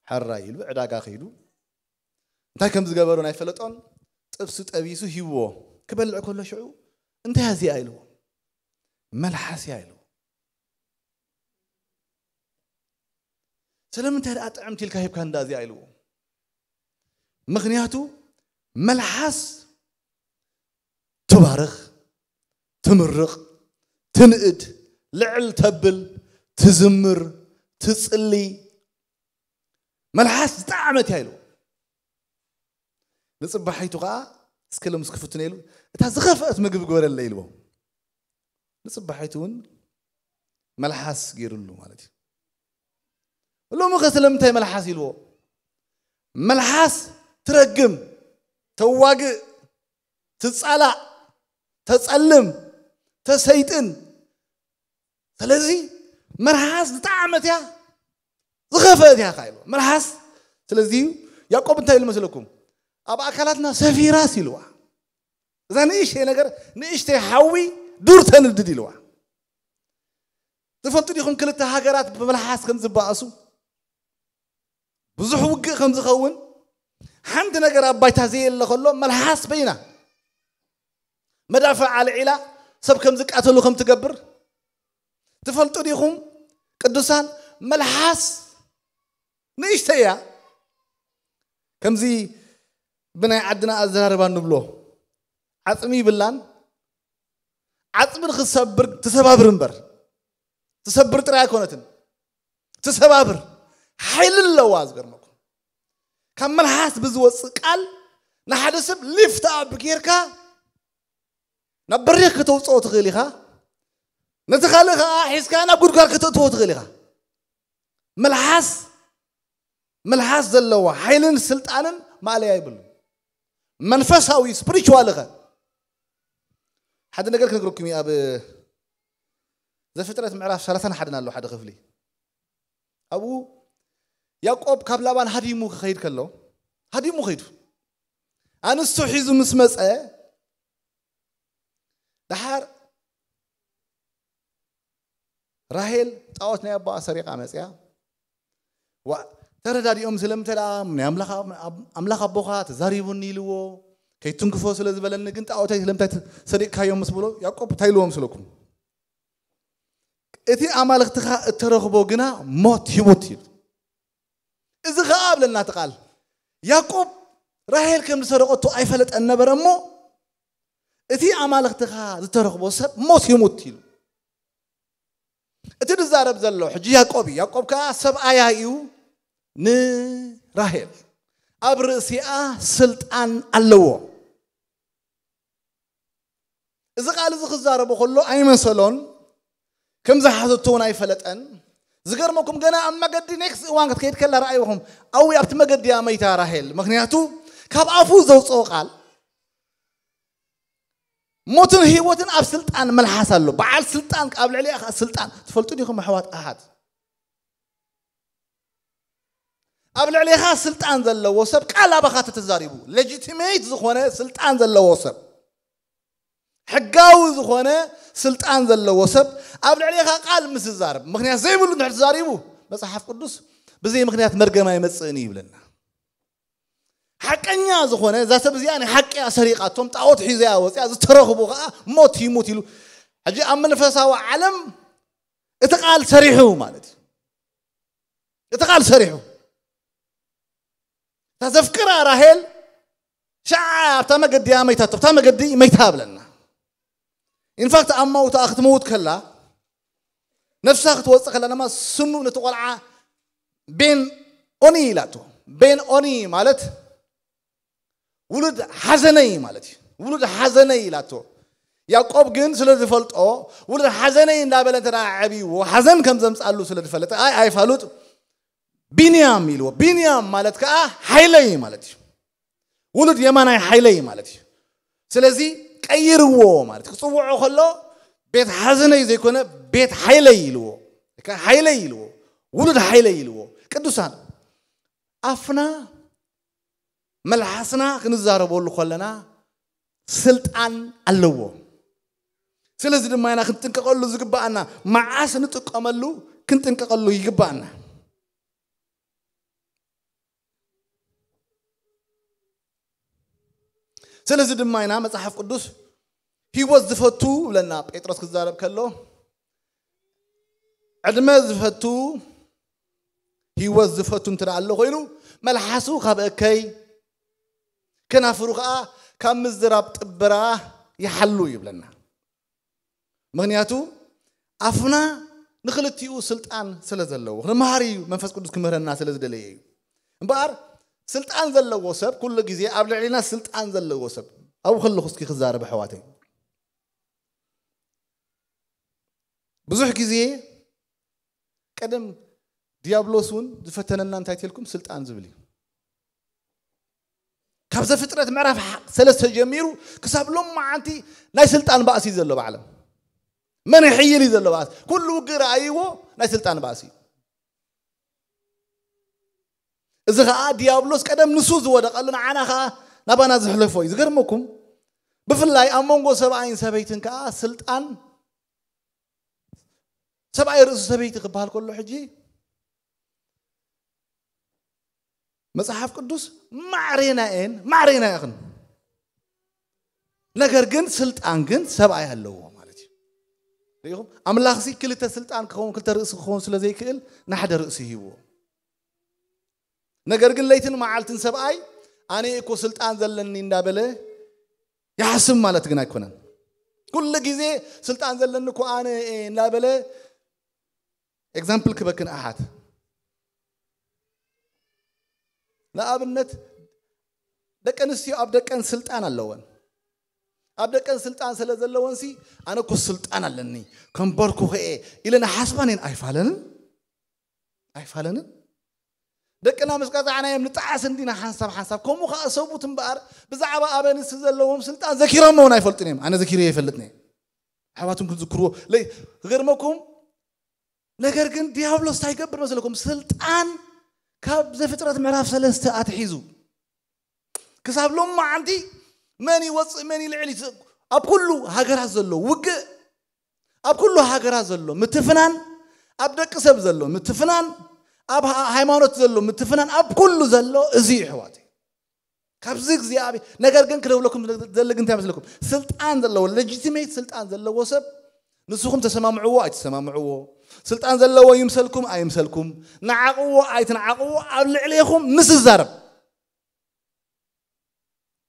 ሕራይ ኢሉ ዕዳጋ ከይዱ፣ እንታይ ከም ዝገበሩ ናይ ፈለጦን፣ ጥብሲ ጠቢሱ ሂብዎ። ክበልዕ ከሎ ሽዑ፣ "እንታይ እያ እዚኣ?" ኢልዎ። "መልሓስ እያ" ኢልዎ። "ስለምንታይ ደኣ ጥዕምቲ ኢልካ ሂብካ እንዳ እዚኣ?" ኢልዎ። "ምኽንያቱ መልሓስ ትባርኽ፣ ትምርቕ፣ ትንእድ፣ ልዕል ተብል፣ ትዝምር፣ ትጽሊ፣ መልሓስ ዝጠዓመት እያ" ኢልዎ። ንጽባሒቱ ኸኣ እስከ ሎምስ ክፍትነ ኢሉ፣ "እታ ዝኸፍአት ምግቢ ግበረለይ" ኢልዎ። ንጽባሒቱ እውን መልሓስ ገይሩሉ ማለት እዩ። ሎሚ ኸ ስለምንታይ መልሓስ ኢልዎ? መልሓስ ትረግም፣ ተዋግእ፣ ትጻላእ፣ ተጸልም፣ ተሰይጥን። ስለዚ መልሓስ ዝጠዓመት እያ፣ ዝኸፍአት እያ ኢልዎ። መልሓስ፣ ስለዚ ያዕቆብ እንታይ ኢሉ መስለኩም? "ኣብ ኣካላትና ሰፊራስ" ኢልዋ። እዛ ንእሽተይ ነገር፣ ንእሽተይ ሓዊ ዱር ተንድድ ኢልዋ። ትፈልጡ ዲኹም ክልተ ሃገራት ብመልሓስ ከም ዝበኣሱ፣ ብዙሕ ውግእ ከም ዝኸውን፣ ሓንቲ ነገር ኣብ ባይታ ዘየለ ከሎ መልሓስ በይና፣ መዳፍዕ ኣልዒላ ሰብ ከም ዝቃተሉ ከም ትገብር ትፈልጡ ዲኹም? ቅዱሳን፣ መልሓስ ንእሽተይ እያ። ከምዚ ብናይ ዓድና ኣዘራርባ ንብሎ፣ ዓጽሚ ይብላን፣ ዓጽሚ ንክትሰብር ትሰባብር እምበር፣ ትሰብር ጥራይ ኣይኮነትን፣ ትሰባብር ሓይሊ ኣለዋ። ዝገርመኩም፣ ካብ መልሓስ ብዝወፅእ ቃል ንሓደ ሰብ ሊፍት ኣብ ጌርካ ናብ በሪኽ ከተውፅኦ ትኽእል ኢኻ። ነቲ ካልእ ከዓ ሒዝካ ናብ ጉድጓድ ከተእትዎ ትኽእል ኢኻ። መልሓስ፣ መልሓስ ዘለዋ ሓይልን ስልጣንን ማእለያ ይብሉ። መንፈሳዊ፣ ስፕሪቹዋል ኸ፣ ሓደ ነገር ክነግረኩም እዩ። ኣብ ዘፍጥረት ምዕራፍ ሰላሳን ሓደን ኣሎ ሓደ ክፍሊ። ኣብኡ ያዕቆብ ካብ ላባን ሃዲሙ ክኸይድ ከሎ፣ ሃዲሙ ኸይዱ፣ ኣንስቱ ሒዙ ምስ መጸ፣ ደሓር ራሄል ጣዖት ናይ ኣቦኣ ሰሪቓ መጽያ። ዋ፣ ተረዳዲኦም፣ ስለምንታይ ደኣ ናይ ኣምላኽ፣ ኣምላኽ ኣቦኻ ተዛሪቡኒ ኢልዎ፣ ከይትንክፎ ስለ ዝበለኒ፣ ግን ጣዖተይ ስለምንታይ ሰሪቕካዮ ምስ ብሎ፣ ያዕቆብ እንታይ ኢልዎ መስለኩም? እቲ ኣማልኽትኻ እተረኽቦ ግና ሞት ይሙት ኢሉ። እዚ ኸኣ ኣብለና እቲ ቃል፣ ያዕቆብ ራሄል ከም ዝሰረቐቶ ኣይፈለጠን ነበረ እሞ፣ እቲ ኣማልኽትኻ ዝተረኽቦ ሰብ ሞት ይሙት ኢሉ። እቲ ዝዛረብ ዘሎ ሕጂ ያዕቆብ እዩ። ያዕቆብ ከኣ ሰብኣያ እዩ ንራሄል። ኣብ ርእሲኣ ስልጣን ኣለዎ። እዚ ቃል እዚ ክዛረቦ ከሎ ኣይመሰሎን፣ ከም ዝሓዘቶ እውን ኣይፈለጠን። ዝገርመኩም፣ ገና ኣብ መገዲ ኔክስት እዋን ክትከይድ ከላ ረኣይኹም፣ ኣዊ ኣብቲ መገዲ እያ መይታ ራሄል። ምኽንያቱ ካብ ኣፉ ዘውፅኦ ቃል፣ ሞትን ህይወትን ኣብ ስልጣን መልሓስ ኣሎ። በዓል ስልጣን፣ ኣብ ልዕሊኣ ከዓ ስልጣን። ትፈልጡ ዲኹም ኣሕዋት ኣሓት? ኣብ ልዕሌኻ ስልጣን ዘለዎ ሰብ ቃል ኣባኻ ተተዛሪቡ፣ ሌጂቲሜት ዝኾነ ስልጣን ዘለዎ ሰብ፣ ሕጋዊ ዝኾነ ስልጣን ዘለዎ ሰብ ኣብ ልዕሌኻ ቃል ምስ ዝዛረብ፣ ምኽንያት ዘይብሉ እንድሕር ተዛሪቡ፣ መጽሓፍ ቅዱስ ብዘይ ምኽንያት መርገም ኣይመጽእን እዩ ይብለና። ሓቀኛ ዝኾነ፣ እዛ ሰብ እዚኣ ናይ ሓቂ እያ ሰሪቓ፣ እቶም ጣዖት ሒዘያ ወፅያ፣ ዝተረኽቡ ከዓ ሞት ይሙት ኢሉ። ሕጂ ኣብ መንፈሳዊ ዓለም እቲ ቃል ሰሪሑ ማለት እዩ። እቲ ቃል ሰሪሑ። እታ ዘፍቅራ ራሄል ሻዓ ኣብታ መገዲ እያ መይታቶ፣ ኣብታ መገዲ መይታ ብለና። ኢንፋክት ኣብ ማውታ ክትመውት ከላ፣ ነፍሳ ክትወፅእ ከላ ድማ ስኑ ነቲ ቆልዓ ቤን ኦኒ ኢላቶ። ቤን ኦኒ ማለት ውሉድ ሓዘነይ ማለት እዩ። ውሉድ ሓዘነይ ኢላቶ። ያዕቆብ ግን ስለ ዝፈልጦ፣ ውሉድ ሓዘነይ እንዳበለ እንተ ደኣ ዓብይዎ፣ ሓዘን ከም ዘምፅኣሉ ስለ ዝፈለጠ፣ ኣይ ኣይፋሉጥ፣ ቢንያም ኢልዎ። ቢንያም ማለት ከዓ ሓይለይ ማለት እዩ። ውሉድ የማናይ ሓይለይ ማለት እዩ። ስለዚ ቀይርዎ ማለት፣ ክፅውዖ ከሎ ቤት ሓዘነይ ዘይኮነ ቤት ሓይለይ ኢልዎ። ሓይለይ ኢልዎ። ውሉድ ሓይለይ ኢልዎ። ቅዱሳን፣ ኣፍና መልሓስና ክንዛረበሉ ከለና ስልጣን ኣለዎ። ስለዚ ድማ ኢና ክንጥንቀቐሉ ዝግባኣና። መዓስ ንጥቀመሉ ክንጥንቀቐሉ ይግባኣና። ስለዚ ድማ ኢና መጽሓፍ ቅዱስ ህይወት ዝፈቱ ብለና ጴጥሮስ ክዛረብ ከሎ፣ ዕድመ ዝፈቱ፣ ህይወት ዝፈቱ እንተ ደኣ ኣሎ ኮይኑ፣ መልሓሱ ካብ እከይ፣ ከናፍሩ ከኣ ካብ ምዝራብ ጥበራ ይሓሉ ይብለና። ምኽንያቱ ኣፍና ንኽልቲኡ ስልጣን ስለ ዘለዎ፣ ንመሃሪ እዩ፣ መንፈስ ቅዱስ ክምህረና ስለ ዝደለየ እዩ። እምበኣር ስልጣን ዘለዎ ሰብ፣ ኩሉ ግዜ ኣብ ልዕሊና ስልጣን ዘለዎ ሰብ፣ ኣብኡ ከለኹ እስኪ ክዛረብ ኣሕዋተይ። ብዙሕ ግዜ ቀደም ዲያብሎስ እውን ዝፈተነና እንታይ ተልኩም? ስልጣን ዝብል እዩ። ካብ ዘፍጥረት ምዕራፍ ሓ-፣ ሰለስተ ጀሚሩ ክሳብ ሎማዓንቲ ናይ ስልጣን ባእሲ እዩ ዘሎ ኣብ ዓለም። መን ይሕይል እዩ ዘሎ ባእሲ። ኩሉ ውግእ ረኣይዎ ናይ ስልጣን ባእሲ እዩ። እዚ ኸኣ ዲያብሎስ ቀደም ንሱ ዝወደቐሉ ንዓና ኸኣ ናባና ዘሕለፎ እዩ። ዝገርመኩም፣ ብፍላይ ኣብ መንጎ ሰብኣይን ሰበይትን ከኣ ስልጣን፣ ሰብኣይ ርእሱ ሰበይቲ ክበሃል ከሎ ሕጂ መጽሓፍ ቅዱስ ማዕሬና እየን ማዕሬና ኢኽን። ነገር ግን ስልጣን ግን ሰብኣይ ኣለዎ ማለት እዩ። ርኢኹም? ኣምላኽሲ ክልተ ስልጣን ክኸውን፣ ክልተ ርእሲ ክኸውን ስለ ዘይክእል ንሓደ ርእሲ ሂብዎ። ነገር ግን ለይትን መዓልትን ሰብኣይ ኣነ እኮ ስልጣን ዘለኒ እንዳበለ ይሓስብ ማለት ግን ኣይኮነን። ኩሉ ግዜ ስልጣን ዘለኒ እኮ ኣነ እየ እንዳበለ ኤግዛምፕል ክበክን ኣሓት ንኣብነት ደቂ ኣንስትዮ ኣብ ደቀን ስልጣን ኣለወን። ኣብ ደቀን ስልጣን ስለ ዘለወን ሲ ኣነ እኮ ስልጣን ኣለኒ ከንበርኩ ኸኤ ኢለን ሓስባን እየን ኣይፋለንን ኣይፋለንን። ደቅና ምስ ቀጻዕናዮም ንጠዓስ እንዲና ሓንሳብ ሓንሳብ። ከምኡ ከኣ ሰቡት እምበኣር ብዛዕባ ኣብ ኣንስቲ ዘለዎም ስልጣን ዘኪሮሞ እውን ኣይፈልጡን እዮም። ኣነ ዘኪረ ይፈልጥን እየ። ኣሕዋትኩም ክትዝክርዎ ለይ ክገርመኩም። ነገር ግን ዲያብሎስ እንታይ ይገብር መስለኩም? ስልጣን ካብ ዘፍጥረት ምዕራፍ ሰለስተ ኣትሒዙ ክሳብ ሎም መዓንቲ መን ይወፅእ መን ይልዕል ይት- ኣብ ኩሉ ሃገራት ዘሎ ውግእ፣ ኣብ ኩሉ ሃገራት ዘሎ ምትፍናን፣ ኣብ ደቂ ሰብ ዘሎ ምትፍናን፣ ኣብ ሃ- ሃይማኖት ዘሎ ምትፍናን፣ ኣብ ኩሉ ዘሎ እዚ እዩ ኣሕዋተይ። ካብዚ እግዚኣብሔር ነገር ግን ክደብለኩም ዘለ ግን እንታይ መስለኩም? ስልጣን ዘለዎ ሌጂቲሜት ስልጣን ዘለዎ ሰብ ንስኹም ተሰማምዕዎ ኣይትሰማምዕዎ፣ ስልጣን ዘለዎ ይምሰልኩም ኣይምሰልኩም፣ ንዓቕዎ ኣይትንዓቕዎ፣ ኣብ ልዕሌኹም ምስ ዝዛረብ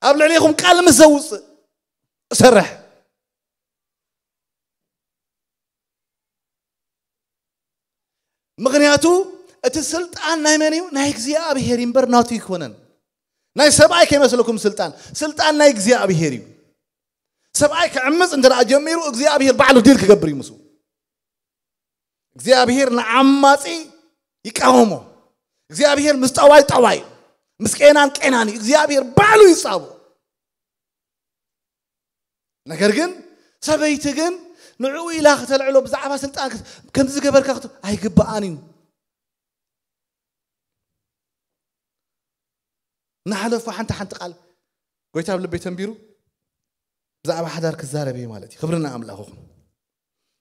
ኣብ ልዕሌኹም ቃል ምስ ዘውፅእ እሰርሕ። ምኽንያቱ እቲ ስልጣን ናይ መን እዩ? ናይ እግዚኣብሔር እምበር ናቱ ኣይኮነን። ናይ ሰብኣይ ከይመስለኩም ስልጣን ስልጣን ናይ እግዚኣብሔር እዩ። ሰብኣይ ክዕምፅ እንተ ደኣ ጀሚሩ እግዚኣብሔር ባዕሉ ዲል ክገብር እዩ ምስኡ። እግዚኣብሔር ንዓማፂ ይቃወሞ። እግዚኣብሔር ምስ ጠዋይ ጠዋይ እዩ፣ ምስ ቄናን ቄናን እዩ። እግዚኣብሔር ባዕሉ ይፃቦ። ነገር ግን ሰበይቲ ግን ንዕኡ ኢላ ከተልዕሎ ብዛዕባ ስልጣን ክት- ከምዚ ዝገበርካ ክት- ኣይግብኣን እዩ። እናሓለፉ ሓንቲ ሓንቲ ቃል ጎይታ ኣብ ልበይ ተንቢሩ ብዛዕባ ሓዳር ክዛረብ እየ ማለት እዩ። ክብርና ኣምላኽ ይኹን።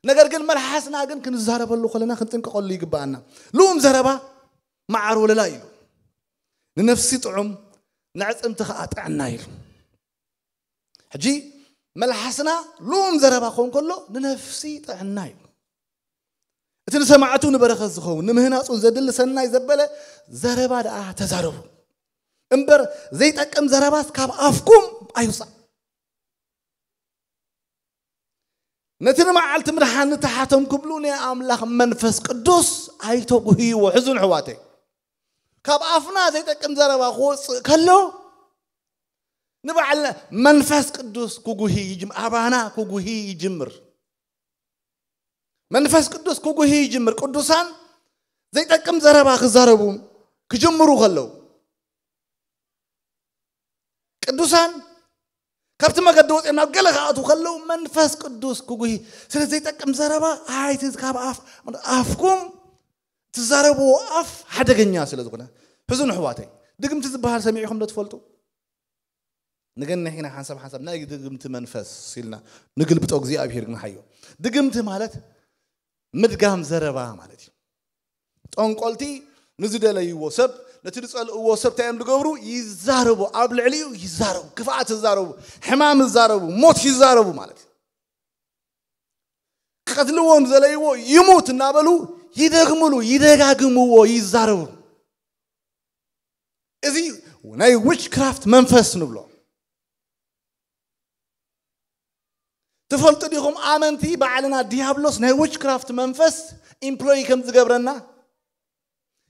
ነገር ግን መልሓስና ግን ክንዛረበሉ ከለና ክንጥንቀቐሉ ይግብኣና። ልኡም ዘረባ መዓር ወለላ እዩ። ንነፍሲ ጥዑም ንዕፅምቲ ከዓ ጥዕና እዩ። ሕጂ መልሓስና ልኡም ዘረባ ክኸውን ከሎ ንነፍሲ ጥዕና እዩ። እቲ ንሰማዕቱ ንበረኸት ዝኸውን ንምህናፁ ዘድሊ ሰናይ ዘበለ ዘረባ ደኣ ተዛረቡ እምበር ዘይጠቅም ዘረባስ ካብ ኣፍኩም ኣይውፃእ። ነቲ ንመዓልቲ ምድሓን ንተሓቶም ክብሉ ናይ ኣምላኽ መንፈስ ቅዱስ ኣይተጉህይዎ። ሕዙን ኣሕዋተይ ካብ ኣፍና ዘይጠቅም ዘረባ ክወፅእ ከሎ ንባዕልና መንፈስ ቅዱስ ክጉሂ ይጅም ኣባና ክጉሂ ይጅምር። መንፈስ ቅዱስ ክጉሂ ይጅምር። ቅዱሳን ዘይጠቅም ዘረባ ክዛረቡ ክጅምሩ ከለዉ ቅዱሳን ካብቲ መገዲ ወፂኦም ናብ ገለ ክኣትዉ ከለዉ መንፈስ ቅዱስ ክጉሂ ስለ ዘይጠቅም ዘረባ ኣይቲ ካብ ኣፍ ኣፍኩም ትዛረብዎ ኣፍ ሓደገኛ ስለ ዝኾነ ሕዙን ኣሕዋተይ ድግምቲ ዝበሃል ሰሚዕኹም ዶ ትፈልጡ? ንገንሕ ኢና ሓንሳብ ሓንሳብ ናይ ድግምቲ መንፈስ ኢልና ንግልብጦ እግዚኣብሔር ግን ሓዮ። ድግምቲ ማለት ምድጋም ዘረባ ማለት እዩ። ጠንቆልቲ ንዝደለይዎ ሰብ ነቲ ዝጸልእዎ ሰብ እንታይ እዮም ዝገብሩ? ይዛረቡ፣ ኣብ ልዕሊኡ ይዛረቡ፣ ክፍኣት ይዛረቡ፣ ሕማም ይዛረቡ፣ ሞት ይዛረቡ ማለት እዩ። ክቐትልዎ ንዘለይዎ ይሙት እናበሉ ይደግምሉ፣ ይደጋግምዎ፣ ይዛረቡ። እዚ ናይ ዊችክራፍት መንፈስ ንብሎ። ትፈልጡ ዲኹም ኣመንቲ ባዕልና ዲያብሎስ ናይ ዊችክራፍት መንፈስ ኢምፕሎይ ከም ዝገብረና?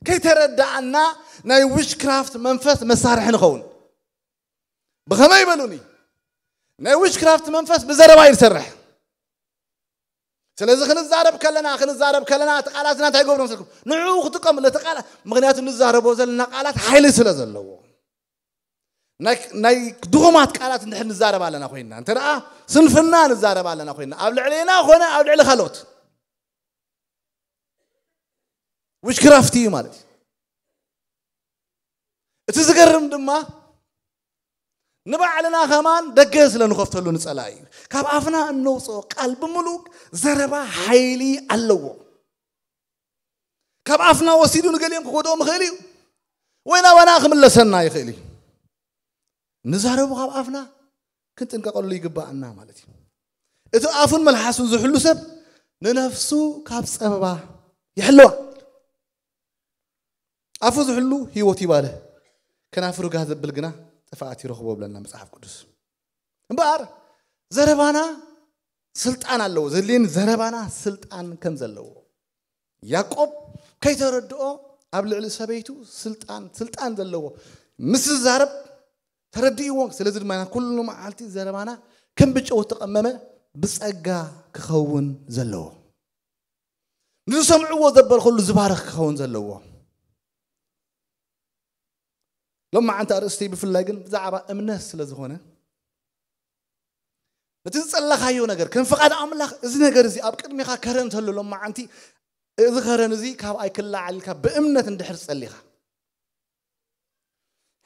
ከይተረዳኣና ናይ ዊችክራፍት መንፈስ መሳርሒ ንኸውን። ብኸመይ በሉኒ? ናይ ዊችክራፍት መንፈስ ብዘረባ እዩ ዝሰርሕ። ስለዚ ክንዛረብ ከለና ክንዛረብ ከለና እቲ ቃላትና እንታይ ገብሮ መስልኩም? ንዕኡ ክጥቀም እቲ ቃላት ምክንያቱ ንዛረቦ ዘለና ቃላት ሓይሊ ስለ ዘለዎ ናይ ናይ ድኹማት ቃላት እንድሕር ንዛረብ ኣለና ኮይንና እንተ ደኣ ስንፍና ንዛረብ ኣለና ኮይንና ኣብ ልዕሌና ኮነ ኣብ ልዕሊ ካልኦት ዊችክራፍት እዩ ማለት እዩ። እቲ ዝገርም ድማ ንባዕልና ከማን ደገ ስለ ንኸፍተሉ ንጸላኢ እዩ። ካብ ኣፍና እነውፅኦ ቃል ብምሉእ ዘረባ ሓይሊ ኣለዎ። ካብ ኣፍና ወሲዱ ንገሊኦም ክጎድኦም ይኽእል እዩ፣ ወይ ናባና ክምለሰና ይኽእል እዩ። ንዛረቡ ካብ ኣፍና ክንጥንቀቐሉ ይግባኣና ማለት እዩ። እቲ ኣፉን መልሓሱን ዝሕሉ ሰብ ንነፍሱ ካብ ጸበባ ይሕልዋ። ኣፉ ዝሕሉ ህይወት ይባለ፣ ከናፍሩ ጋህ ዘብል ግና ጥፍኣት ይረኽቦ ብለና መጽሓፍ ቅዱስ። እምበኣር ዘረባና ስልጣን ኣለዎ። ዘድልየኒ ዘረባና ስልጣን ከም ዘለዎ ያዕቆብ ከይተረድኦ ኣብ ልዕሊ ሰበይቱ ስልጣን ስልጣን ዘለዎ ምስ ዝዛረብ ተረዲእዎ። ስለዚ ድማ ኩሉ መዓልቲ ዘረባና ከም ብጨው ተቐመመ ብጸጋ ክኸውን ዘለዎ፣ ንዝሰምዕዎ ዘበል ኩሉ ዝባረኽ ክኸውን ዘለዎ። ሎማዓንቲ ኣርእስተይ ብፍላይ ግን ብዛዕባ እምነት ስለ ዝኾነ፣ ነቲ ዝጸለኻዮ ነገር ከም ፍቓድ ኣምላኽ እዚ ነገር እዚ ኣብ ቅድሚኻ ከረ እንተሎ፣ ሎማዓንቲ እዚ ከረን እዚ ካብ ኣይክላዓል ኢልካ ብእምነት እንድሕር ጸሊኻ፣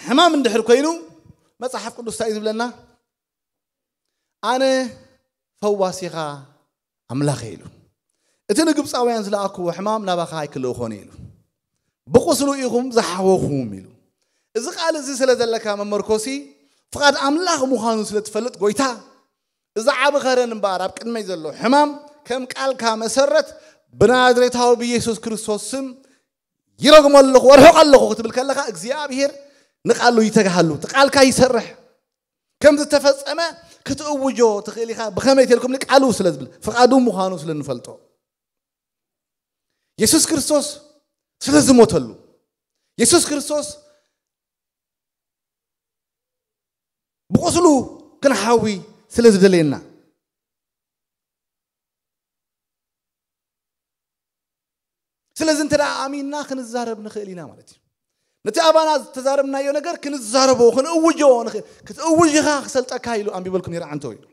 ሕማም እንድሕር ኮይኑ፣ መጽሓፍ ቅዱስ እንታይ እዩ ዝብለና? ኣነ ፈዋሲኻ ኣምላኽ ኢሉ። እቲ ንግብፃውያን ዝለኣክዎ ሕማም ናባኻ ኣይክልእኾን ኢሉ። ብቁስሉ ኢኹም ዝሓወኹም ኢሉ። እዚ ቃል እዚ ስለ ዘለካ መመርኮሲ ፍቓድ ኣምላኽ ምዃኑ ስለ ትፈልጥ፣ ጎይታ፣ እዚ ዓቢ ኸረን እምበኣር ኣብ ቅድመይ ዘሎ ሕማም ከም ቃልካ መሰረት ብናዝሬታዊ ብኢየሱስ ክርስቶስ ስም ይረግሞ ኣለኹ፣ ወርሕቕ ኣለኹ ክትብል ከለኻ እግዚኣብሔር ንቃሉ ይተግሃሉ። እቲ ቃልካ ይሰርሕ። ከም ዝተፈጸመ ክትእውጆ ትኽእል ኢኻ። ብኸመይ ተልኩም? ንቃሉ ስለ ዝብል፣ ፍቓዱ ምዃኑ ስለ ንፈልጦ። የሱስ ክርስቶስ ስለ ዝሞተሉ፣ የሱስ ክርስቶስ ብቁስሉ ክንሓዊ ስለ ዝደለየና። ስለዚ እንተ ደኣ ኣሚንና ክንዛረብ ንኽእል ኢና ማለት እዩ። ነቲ ኣባና ዝተዛረብናዮ ነገር ክንዛረቦ፣ ክንእውጆ ንኽእል። ክትእውጅኻ ክሰልጠካ ኢሉ ኣንቢበልኩም ነይረ ዓንተው ኢሉ።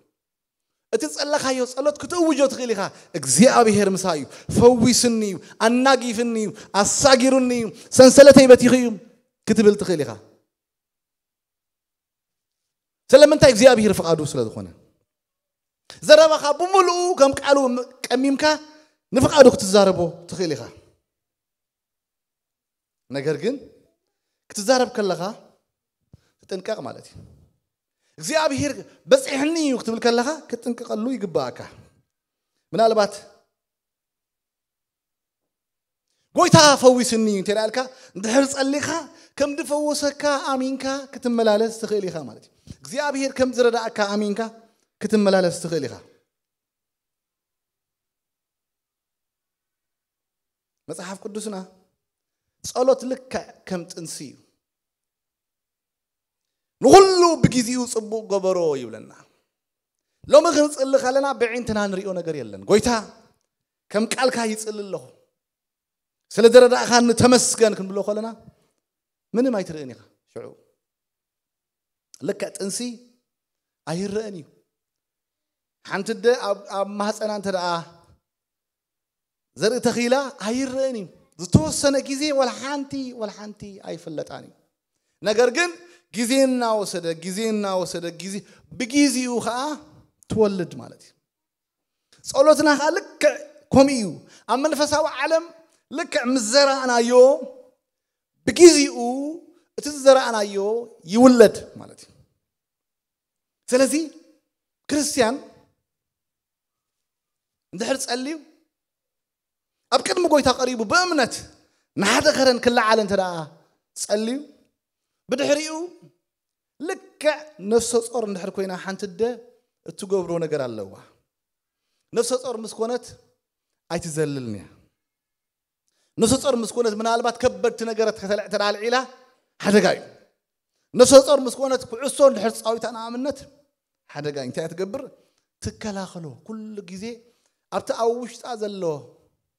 እቲ ጸለኻዮ ጸሎት ክትእውጆ ትኽእል ኢኻ። እግዚኣብሔር ምሳይ እዩ፣ ፈዊስኒ እዩ፣ ኣናጊፍኒ እዩ፣ ኣሳጊሩኒ እዩ፣ ሰንሰለተይ በቲኹ እዩ ክትብል ትኽእል ኢኻ። ስለምንታይ? እግዚኣብሔር ፍቓዱ ስለ ዝኾነ። ዘረባኻ ብምሉኡ ከም ቃሉ ቀሚምካ ንፍቓዱ ክትዛረቦ ትኽእል ኢኻ። ነገር ግን ክትዛረብ ከለኻ ትጥንቀቕ ማለት እዩ። እግዚኣብሔር በጺሕኒ እዩ ክትብል ከለኻ ክትጥንቀቐሉ ይግባኣካ። ምናልባት ጎይታ ፈዊስኒ እዩ እንተ ኢልካ፣ እንድሕር ጸሊኻ ከም ድፈወሰካ ኣሚንካ ክትመላለስ ትኽእል ኢኻ ማለት እዩ። እግዚኣብሔር ከም ዝረዳእካ ኣሚንካ ክትመላለስ ትኽእል ኢኻ። መጽሓፍ ቅዱስና ጸሎት ልክዕ ከም ጥንሲ እዩ። ንኹሉ ብግዜኡ ጽቡቕ ገበሮ ይብለና። ሎሚ ክንጽሊ ከለና ብዒንትና ንሪኦ ነገር የለን። ጎይታ ከም ቃልካ ይጽሊ ኣለኹ፣ ስለ ዘረዳእኻኒ ተመስገን ክንብሎ ከለና ምንም ኣይትርእን ኢኻ። ሽዑ ልክዕ ጥንሲ ኣይረእን እዩ። ሓንቲ ኣደ ኣብ ኣብ ማህፀና እንተ ደኣ ዘርኢ ተኺላ ኣይረእን እዩ። ዝተወሰነ ግዜ ወላ ሓንቲ ወላ ሓንቲ ኣይፍለጣን እዩ። ነገር ግን ግዜ እናወሰደ ግዜ እናወሰደ ግዜ ብግዜኡ ኸዓ ትወልድ ማለት እዩ። ጸሎትና ኸዓ ልክዕ ከምኡ እዩ። ኣብ መንፈሳዊ ዓለም ልክዕ ምስ ዘራእናዮ ብግዜኡ እቲ ዝዘራእናዮ ይውለድ ማለት እዩ። ስለዚ ክርስትያን እንድሕር ጸልዩ ኣብ ቅድሚ ጎይታ ቀሪቡ ብእምነት ንሓደ ከረን ክለዓል እንተ ደኣ ጸልዩ ብድሕሪኡ ልክዕ ነፍሰ ጾር እንድሕር ኮይና ሓንቲ ኣደ እትገብሮ ነገር ኣለዋ። ነፍሰ ጾር ምስ ኮነት ኣይትዘልልን እያ። ነፍሰ ጾር ምስ ኮነት ምናልባት ከበድቲ ነገራት ከተልዕ ተዳልዒላ ሓደጋ እዩ። ነፍሰ ጾር ምስ ኮነት ኩዕሶ እንድሕር ተጻዊታ ንኣብነት ሓደጋ እዩ። እንታይ እያ ትገብር? ትከላኸሎ። ኩሉ ግዜ ኣብቲ ኣብ ውሽጣ ዘሎ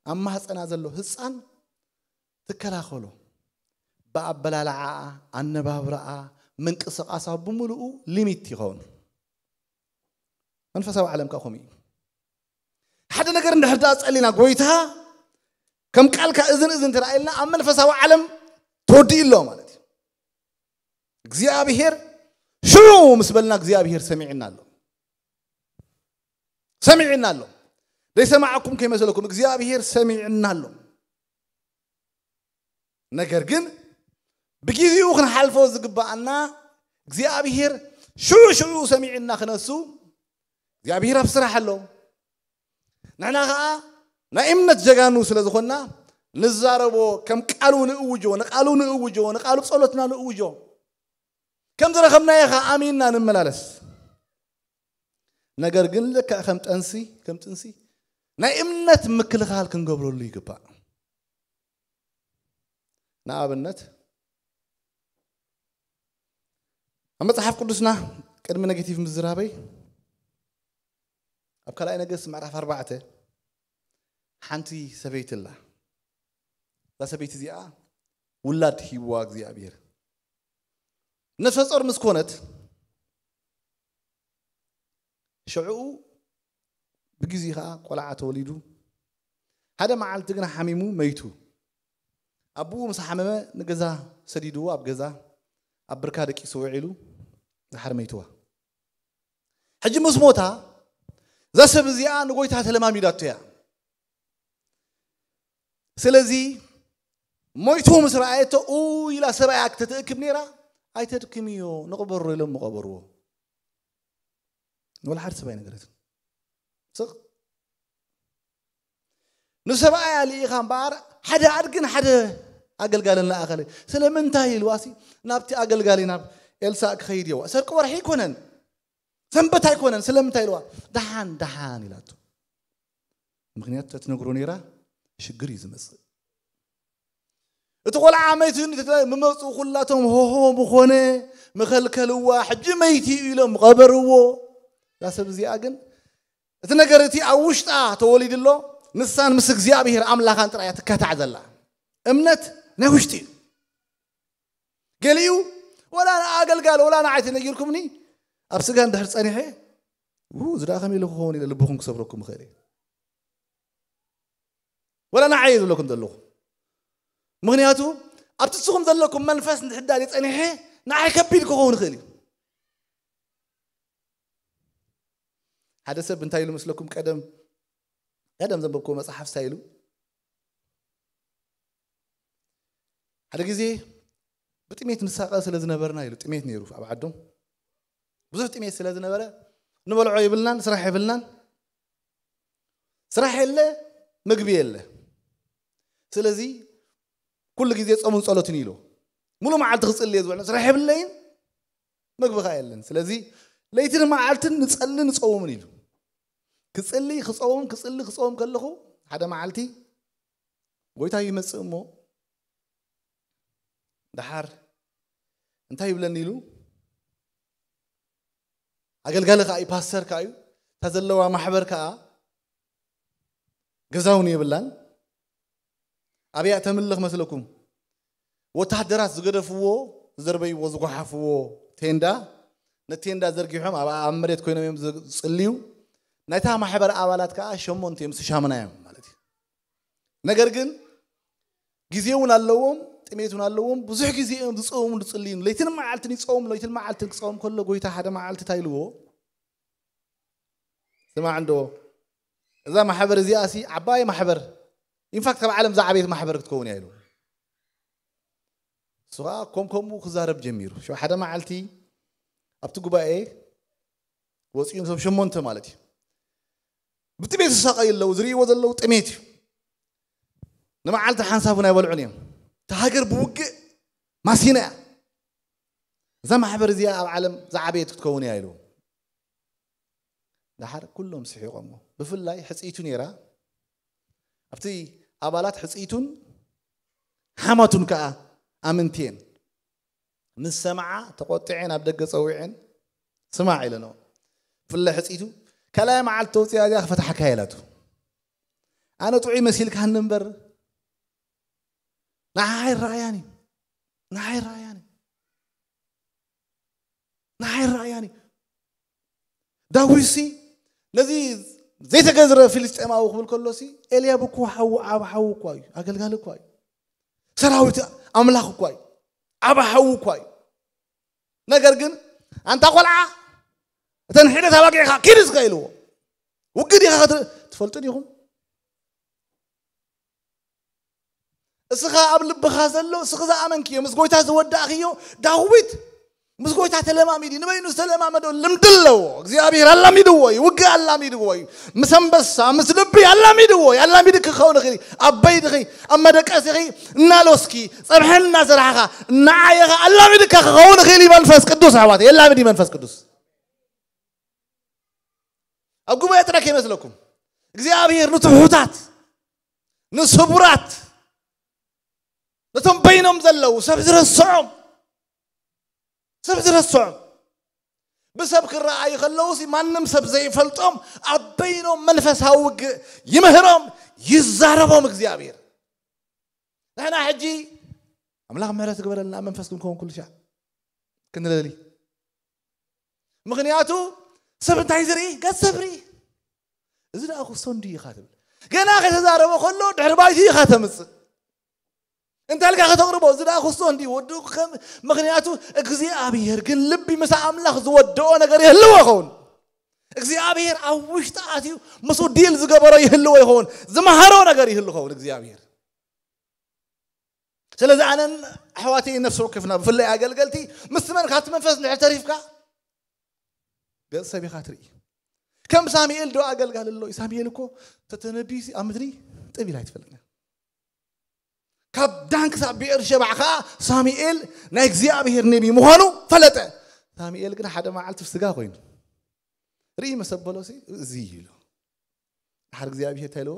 ኣብ ማህፀና ዘሎ ህፃን ትከላኸሎ። ብኣበላልዓኣ፣ ኣነባብራኣ፣ ምንቅስቓሳ ብምሉኡ ሊሚት ይኸውን። መንፈሳዊ ዓለም ከኣ ከምኡ እዩ። ሓደ ነገር እንድሕር ደኣ ጸሊና ጎይታ ከም ቃልካ እዝን እዝን እንተ ደኣ ኢልና ኣብ መንፈሳዊ ዓለም ተወዲኡ ኣሎ ማለት እዩ። እግዚኣብሔር ሽዑ ምስ በልና እግዚኣብሔር ሰሚዕና ኣሎ። ሰሚዕና ኣሎ። ዘይሰማዓኩም ከይመስለኩም እግዚኣብሔር ሰሚዕና ኣሎ። ነገር ግን ብግዜኡ ክንሓልፎ ዝግባኣና እግዚኣብሔር ሽዑ ሽዑ ሰሚዕና ክነሱ እግዚኣብሔር ኣብ ስራሕ ኣሎ። ንሕና ኸዓ ናይ እምነት ጀጋኑ ስለ ዝኾንና ንዛረቦ፣ ከም ቃሉ ንእውጆ፣ ንቃሉ ንእውጆ፣ ንቃሉ ጸሎትና ንእውጆ። ከም ዝረኸብናዮ ኸዓ ኣሚንና ንመላለስ። ነገር ግን ልክዕ ከም ጠንሲ፣ ከም ጥንሲ ናይ እምነት ምክልኻል ክንገብረሉ ይግባእ። ንኣብነት ኣብ መጽሓፍ ቅዱስና ቅድሚ ኔጌቲቭ ምዝራበይ ኣብ ካልኣይ ነገስት ምዕራፍ ኣርባዕተ ሓንቲ ሰበይቲ ኣላ። እዛ ሰበይቲ እዚኣ ውላድ ሂብዋ እግዚኣብሔር። ነፍሰ ጾር ምስ ኮነት ሽዕኡ ብግዜ ኸዓ ቆልዓ ተወሊዱ። ሓደ መዓልቲ ግና ሓሚሙ መይቱ። ኣቦኡ ምስ ሓመመ ንገዛ ሰዲድዎ፣ ኣብ ገዛ ኣብ ብርካ ደቂሱ ውዒሉ ድሓር መይትዋ። ሕጂ ምስ ሞታ እዛ ሰብ እዚኣ ንጎይታ ተለማሚዳቶ እያ። ስለዚ ሞይቱ ምስ ረኣየቶ ኡ ኢላ ሰብኣያ ክተተእክብ ነይራ። ኣይተድክምዮ፣ ንቕበሮ ኢሎም ምቐበርዎ። ንወላ ሓደ ሰብ ኣይነገረትን። ስቕ ንሰብኣያ ልኢኻ እምበኣር ሓደ ኣድግን ሓደ ኣገልጋልን ለኣኸለ። ስለምንታይ ኢልዋሲ ናብቲ ኣገልጋሊ ናብ ኤልሳእ ክኸይድ እየዋ። ሰርቂ ወርሒ ኣይኮነን፣ ሰንበት ኣይኮነን። ስለምንታይ ኢልዋ? ደሓን ደሓን ኢላቶ። ምክንያቱ ተትነግሮ ነይራ ሽግር እዩ ዝመጽእ። እቲ ቆልዓ መይቱ ምመፁ ኩላቶም ሆሆ ምኾነ ምኸልከልዋ። ሕጂ መይቲ እዩ ኢሎም ምቐበርዎ። እዛ ሰብ እዚኣ ግን እቲ ነገር እቲ ኣብ ውሽጣ ተወሊዱ ኣሎ። ንሳን ምስ እግዚኣብሔር ኣምላኻን ጥራይ እያ ትከታዕ ዘላ። እምነት ናይ ውሽጢ እዩ። ገሊኡ ወላ ንኣገልጋሊ ወላ ንዓይ ተነጊርኩምኒ ኣብ ስጋ እንድሕር ጸኒሐ ው ዝዳ ከመይ ኢለ ክኸውን ኢለ ልብኹም ክሰብረኩም ይኽእል እየ። ወላ ንዓይ እየ ዝብለኩም ዘለኹ። ምክንያቱ ኣብቲ ንስኹም ዘለኩም መንፈስ እንድሕዳር ጸኒሐ ንዓይ ከቢድ ክኸውን ይኽእል እዩ። ሓደ ሰብ እንታይ ኢሉ መስለኩም? ቀደም ቀደም ዘንበብኩዎ መጽሓፍ እንታይ ኢሉ? ሓደ ግዜ ብጥሜት ንሳቐ ስለ ዝነበርና ኢሉ። ጥሜት ነይሩ ኣብ ዓዶም፣ ብዙሕ ጥሜት ስለ ዝነበረ ንበልዖ የብልናን፣ ስራሕ የብልናን። ስራሕ የለ፣ ምግቢ የለ። ስለዚ ኩሉ ግዜ ጾምን ጸሎትን ኢሉ። ሙሉ መዓልቲ ክጽሊ እየ ዝውዕል፣ ስራሕ የብለይን፣ ምግቢ ኸኣ የለን። ስለዚ ለይትን መዓልትን ንጸልን ንጸውምን ኢሉ። ክጽሊ ክጸውም፣ ክጽሊ ክጸውም ከለኹ ሓደ መዓልቲ ጎይታ ይመጽእ እሞ ደሓር እንታይ ይብለኒ ኢሉ። ኣገልጋሊ ከኣ እዩ፣ ፓስተር ከኣ እዩ። እታ ዘለዋ ማሕበር ከኣ ገዛ እውን የብላን። ኣበይ እያ ተምልኽ መስለኩም? ወተሃደራት ዝገደፍዎ፣ ዝደርበይዎ፣ ዝጓሓፍዎ ቴንዳ፣ ነቲ ቴንዳ ዘርጊሖም ኣብ፣ ኣብ መሬት ኮይኖም እዮም ዝጽልዩ። ናይታ ማሕበር ኣባላት ከኣ ሸሞንተ እዮም፣ ሻምና እዮም ማለት እዩ። ነገር ግን ግዜ እውን ኣለዎም፣ ጥሜት እውን ኣለዎም። ብዙሕ ግዜ እዮም ዝጸውሙ፣ ዝጽልዩ። ለይትን መዓልትን ይጸውም፣ ለይትን መዓልትን ክጸውም ከሎ ጎይታ ሓደ መዓልቲ እንታይ ኢልዎ? ስማዕ እንዶ፣ እዛ ማሕበር እዚኣ ሲ ዓባይ ማሕበር፣ ኢንፋክት ካብ ዓለም ዝዓበየት ማሕበር ክትከውን እያ ኢሉ። እሱ ኸዓ ከም ከምኡ ክዛረብ ጀሚሩ። ሽዑ ሓደ መዓልቲ ኣብቲ ጉባኤ ወፂኡ፣ ሰብ ሸሞንተ ማለት እዩ፣ ብጥሜት ዝሳቐዩ ኣለዉ፣ ዝርእይዎ ዘለዉ ጥሜት እዩ። ንመዓልቲ ሓንሳብ እውን ኣይበልዑን እዮም። እታ ሃገር ብውግእ ማሲና እያ። እዛ ማሕበር እዚኣ ኣብ ዓለም ዝዓበየት ክትከውን እያ ኢሉ። ደሓር ኩሎም ስሒቖሞ። ብፍላይ ሕጽይቱ ነይራ። ኣብቲ ኣባላት ሕጽይቱን ሓማቱን ከኣ ኣመንቲ እየን። ምስ ሰምዓ ተቖጢዐን ኣብ ደገ ጸዊዐን፣ ስማዕ ኢለንኦ። ብፍላይ ሕጽይቱ፣ ካልኣይ መዓልቲ ተውጽኣ እዚኣ ክፈትሓካ እየ ኢላቱ። ኣነ ጥዑይ መሲልካኒ እምበር ንዓኻ ኣይረኣያን እዩ። ንዓኻ ኣይረኣያን እዩ። ንዓኻ ኣይረኣያን እዩ። ዳዊትሲ ነዚ ዘይተገዝረ ፍልስጤማዊ ክብል ከሎሲ፣ ኤልያብ እኮ ሓዉ፣ ዓቢ ሓዉ እኳ እዩ፣ ኣገልጋሊ እኳ እዩ፣ ሰራዊት ኣምላኽ እኳ እዩ፣ ዓቢ ሓዉ እኳ እዩ። ነገር ግን ኣንታ ቆልዓ፣ እተን ሒደት ኣባጊዕኻ ኪድ እስከ ኢልዎ። ውግእ ዲኻ ክትር-፣ ትፈልጡ ዲኹም? እስኻ ኣብ ልብኻ ዘሎ፣ እስኺ ዝኣመንክዮ፣ ምስ ጎይታ ዝወዳእኽዮ። ዳዊት ምስ ጎይታ ተለማሚዱ፣ ንበይኑ ዝተለማመዶ ልምዲ ኣለዎ። እግዚኣብሔር ኣላሚድዎ እዩ፣ ውግእ ኣላሚድዎ እዩ። ምስ ኣንበሳ፣ ምስ ልቢ ኣላሚድዎ እዩ። ኣላሚድኪ ክኸውን ይኽእል እዩ። ኣብ በይድኺ፣ ኣብ መደቀሲኺ እናሎስኪ፣ ጸብሐን እናሰራሕኻ፣ እናዓየኻ ኣላሚድካ ክኸውን ይኽእል እዩ መንፈስ ቅዱስ። ኣሕዋት፣ የላምድ እዩ መንፈስ ቅዱስ። ኣብ ጉባኤ ጥራይ ከይመስለኩም። እግዚኣብሔር ንትሑታት፣ ንስቡራት፣ ነቶም በይኖም ዘለዉ፣ ሰብ ዝረስዖም፣ ሰብ ዝረስዖም፣ ብሰብ ክረኣዩ ከለዉ ሲ ማንም ሰብ ዘይፈልጦም፣ ኣብ በይኖም መንፈሳዊ ውግእ ይምህሮም፣ ይዛረቦም እግዚኣብሔር። ንሕና ሕጂ ኣምላኽ ምሕረት ግበረልና፣ ኣብ መንፈስ ክንከውን ኩሉ ሻዕ ክንለሊ። ምኽንያቱ ሰብ እንታይ ዝርኢ? ገጽ ሰብ ርኢ። እዚ ደኣ ክስቶ እንድዩ ኢኻ ትብል። ገና ከተዛረቦ ከሎ ድሕሪ ባይቱ ኢኻ ተምጽእ። እንታይ ኢልካ ከተቕርቦ? እዚ ደኣ ክስቶ እንድዩ ወዱ ከም፣ ምኽንያቱ እግዚኣብሔር ግን ልቢ ምስ ኣምላኽ ዝወደኦ ነገር ይህልዎ ይኸውን። እግዚኣብሔር ኣብ ውሽጢ ኣትዩ ምስኡ ዲል ዝገበሮ ይህልዎ ይኸውን። ዝመሃሮ ነገር ይህሉ ይኸውን እግዚኣብሔር። ስለዚ ኣነን ኣሕዋተይ ነፍሲ ወከፍና ብፍላይ ኣገልገልቲ ምስቲ መን ካብቲ መንፈስ እንድሕር ተሪፍካ ገጽ ሰብ ኢኻ ትርኢ። ከም ሳሙኤል ዶ ኣገልጋሊ ኣሎ እዩ? ሳሙኤል እኮ ተተነቢዩ ኣብ ምድሪ ጥብ ኢላ ኣይትፈልጥን እያ። ካብ ዳን ክሳብ ብኤርሸባዕ ኸዓ ሳሙኤል ናይ እግዚኣብሔር ነቢ ምዃኑ ፈለጠ። ሳሙኤል ግን ሓደ መዓልቲ ብስጋ ኮይኑ ርኢ መሰበሎ እዚ ኢሉ። ድሓር እግዚኣብሔር እንታይ ኢልዎ?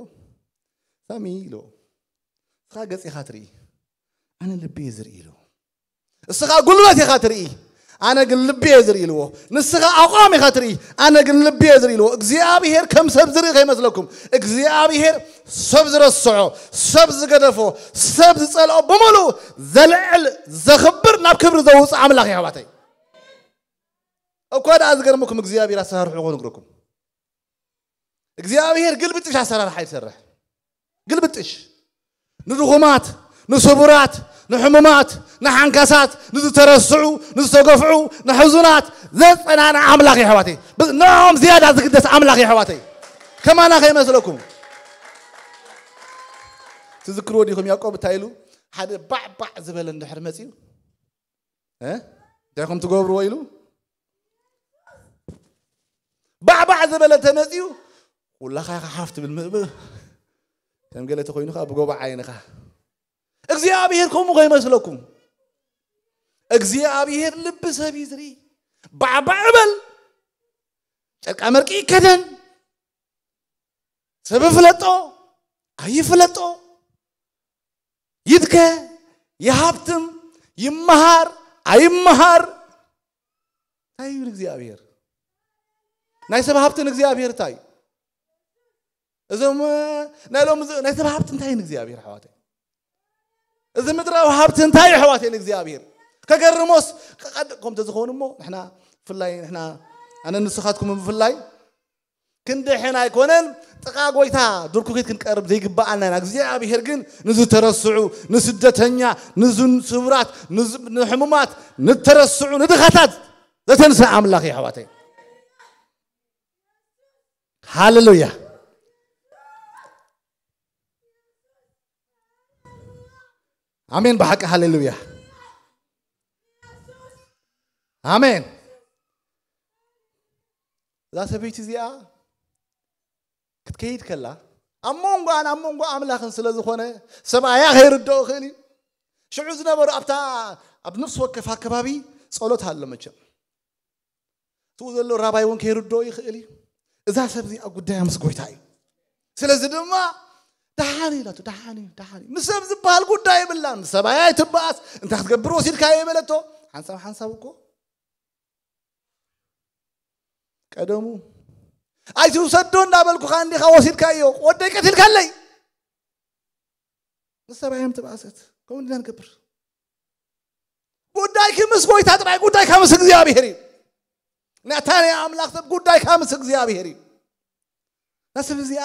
ሳሚ ኢልዎ፣ ንስኻ ገጽ ኢኻ ትርኢ፣ ኣነ ልቢ እየ ዝርኢ ኢልዎ። እስኻ ጉልበት ኢኻ ትርኢ፣ ኣነ ግን ልቢ እየ ዝርኢ ኢልዎ። ንስኻ ኣቋም ኢኻ ትርኢ፣ ኣነ ግን ልቢ እየ ዝርኢ ኢልዎ። እግዚኣብሔር ከም ሰብ ዝርኢ ከይመስለኩም። እግዚኣብሔር ሰብ ዝረስዖ፣ ሰብ ዝገደፎ፣ ሰብ ዝጸልኦ ብምሉእ ዘልዕል፣ ዘኽብር፣ ናብ ክብሪ ዘውፅእ ኣምላኽ እዩ ኣሕዋተይ። እኳ ደኣ ዝገርመኩም እግዚኣብሔር ኣሰራርሑ ክነግረኩም። እግዚኣብሔር ግልብጥሽ ኣሰራርሓ ይሰርሕ። ግልብጥሽ ንድኹማት፣ ንስቡራት፣ ንሕሙማት፣ ንሓንካሳት፣ ንዝተረስዑ፣ ንዝተገፍዑ፣ ንሕዙናት ዘጸናንዕ ኣምላኽ እዩ ኣሕዋተይ። ብ-፣ ንዕኦም ዝያዳ ዝግደስ ኣምላኽ እዩ ኣሕዋተይ። ከማና ከይመስለኩም። ትዝክርዎ ዲኹም ያዕቆብ እንታይ ኢሉ? ሓደ ባዕባዕ ዝበለ እንድሕር መጺኡ፣ እ? እንታይ ኢኹም ትገብርዎ ኢሉ? ባዕባዕ ዝበለ ተመጺኡ፣ ኩላኻ ኢኻ ሓፍ ትብል ምእምእ። ከም ገለ ተኾይኑ ኸዓ ብጎቦ ዓይንኻ። እግዚኣብሔር ከምኡ ከይመስለኩም። እግዚኣብሔር ልቢ ሰብ እዩ ዝርኢ። ባዕባዕ በል። ጨርቃ መርቂ ይከደን። ሰብ ይፍለጦ፣ ኣይፍለጦ። ይድከ፣ ይሃብትም፣ ይመሃር፣ ኣይመሃር። እንታይ እዩ እግዚኣብሔር? ናይ ሰብ ሃብትን እግዚኣብሔር እንታይ እዩ? እዞም፣ እ፣ ናይ ሎም፣ እዚ ናይ ሰብ ሃብቲ እንታይ እዩ ንእግዚኣብሔር ኣሕዋተይ? እዚ ምድራዊ ሃብቲ እንታይ እዩ ኣሕዋተይ ንእግዚኣብሔር? ከገርሞስ፣ ቀ-፣ ቀድ-፣ ከምተ ዝኾኑ እሞ፣ ንሕና ብፍላይ፣ ንሕና፣ ኣነ ንስኻትኩም ብፍላይ፣ ክንድሕን ኣይኮነን፣ ጥቓ ጎይታ ድርኩኺት ክንቀርብ ዘይግብኣና ኢና። እግዚኣብሔር ግን ንዝተረስዑ፣ ንስደተኛ፣ ንዝን-፣ ስውራት፣ ንዝ-፣ ንሕሙማት፣ ንተረስዑ፣ ንድኻታት ዘተንስእ ኣምላኽ እዩ ኣሕዋተይ። ሃሌሉያ። ኣሜን ብሓቂ ሃሌሉያ። ኣሜን። እዛ ሰበይቲ እዚኣ ክትከይድ ከላ ኣብ መንጎኣን ኣብ መንጎ ኣምላኽን ስለ ዝኾነ ሰብኣያ ከይርድኦ ይኽእል እዩ። ሽዑ ዝነበሩ ኣብታ ኣብ ነፍሲ ወከፍ ኣከባቢ ጸሎት ኣሎ መቸም። እትኡ ዘሎ ራባይ እውን ከይርድኦ ይኽእል እዩ። እዛ ሰብ እዚኣ ጉዳያ ምስ ጎይታ እዩ። ስለዚ ድማ ደሓን እዩ ኢላቶ፣ ደሓን እዩ፣ ደሓን እዩ። ምስ ሰብ ዝበሃል ጉዳይ የብላን። ሰብኣያ ኣይትበኣስ፣ እንታይ ክትገብር ወሲድካዮ በለቶ። ሓንሳብ ሓንሳብ እኮ ቀደሙ ኣይትውሰዶ እንዳበልኩኻ እንዲኻ ወሲድካዮ፣ ወደይ ቀቲልካለይ። ንሰብኣዮም ትብኣሰት። ከምኡ እንዲና ንገብር። ጉዳይኪ ምስ ጎይታ ጥራይ፣ ጉዳይካ ምስ እግዚኣብሔር እዩ። ናታ ናይ ኣምላኽ ሰብ ጉዳይካ ምስ እግዚኣብሔር እዩ። እዛ ሰብ እዚኣ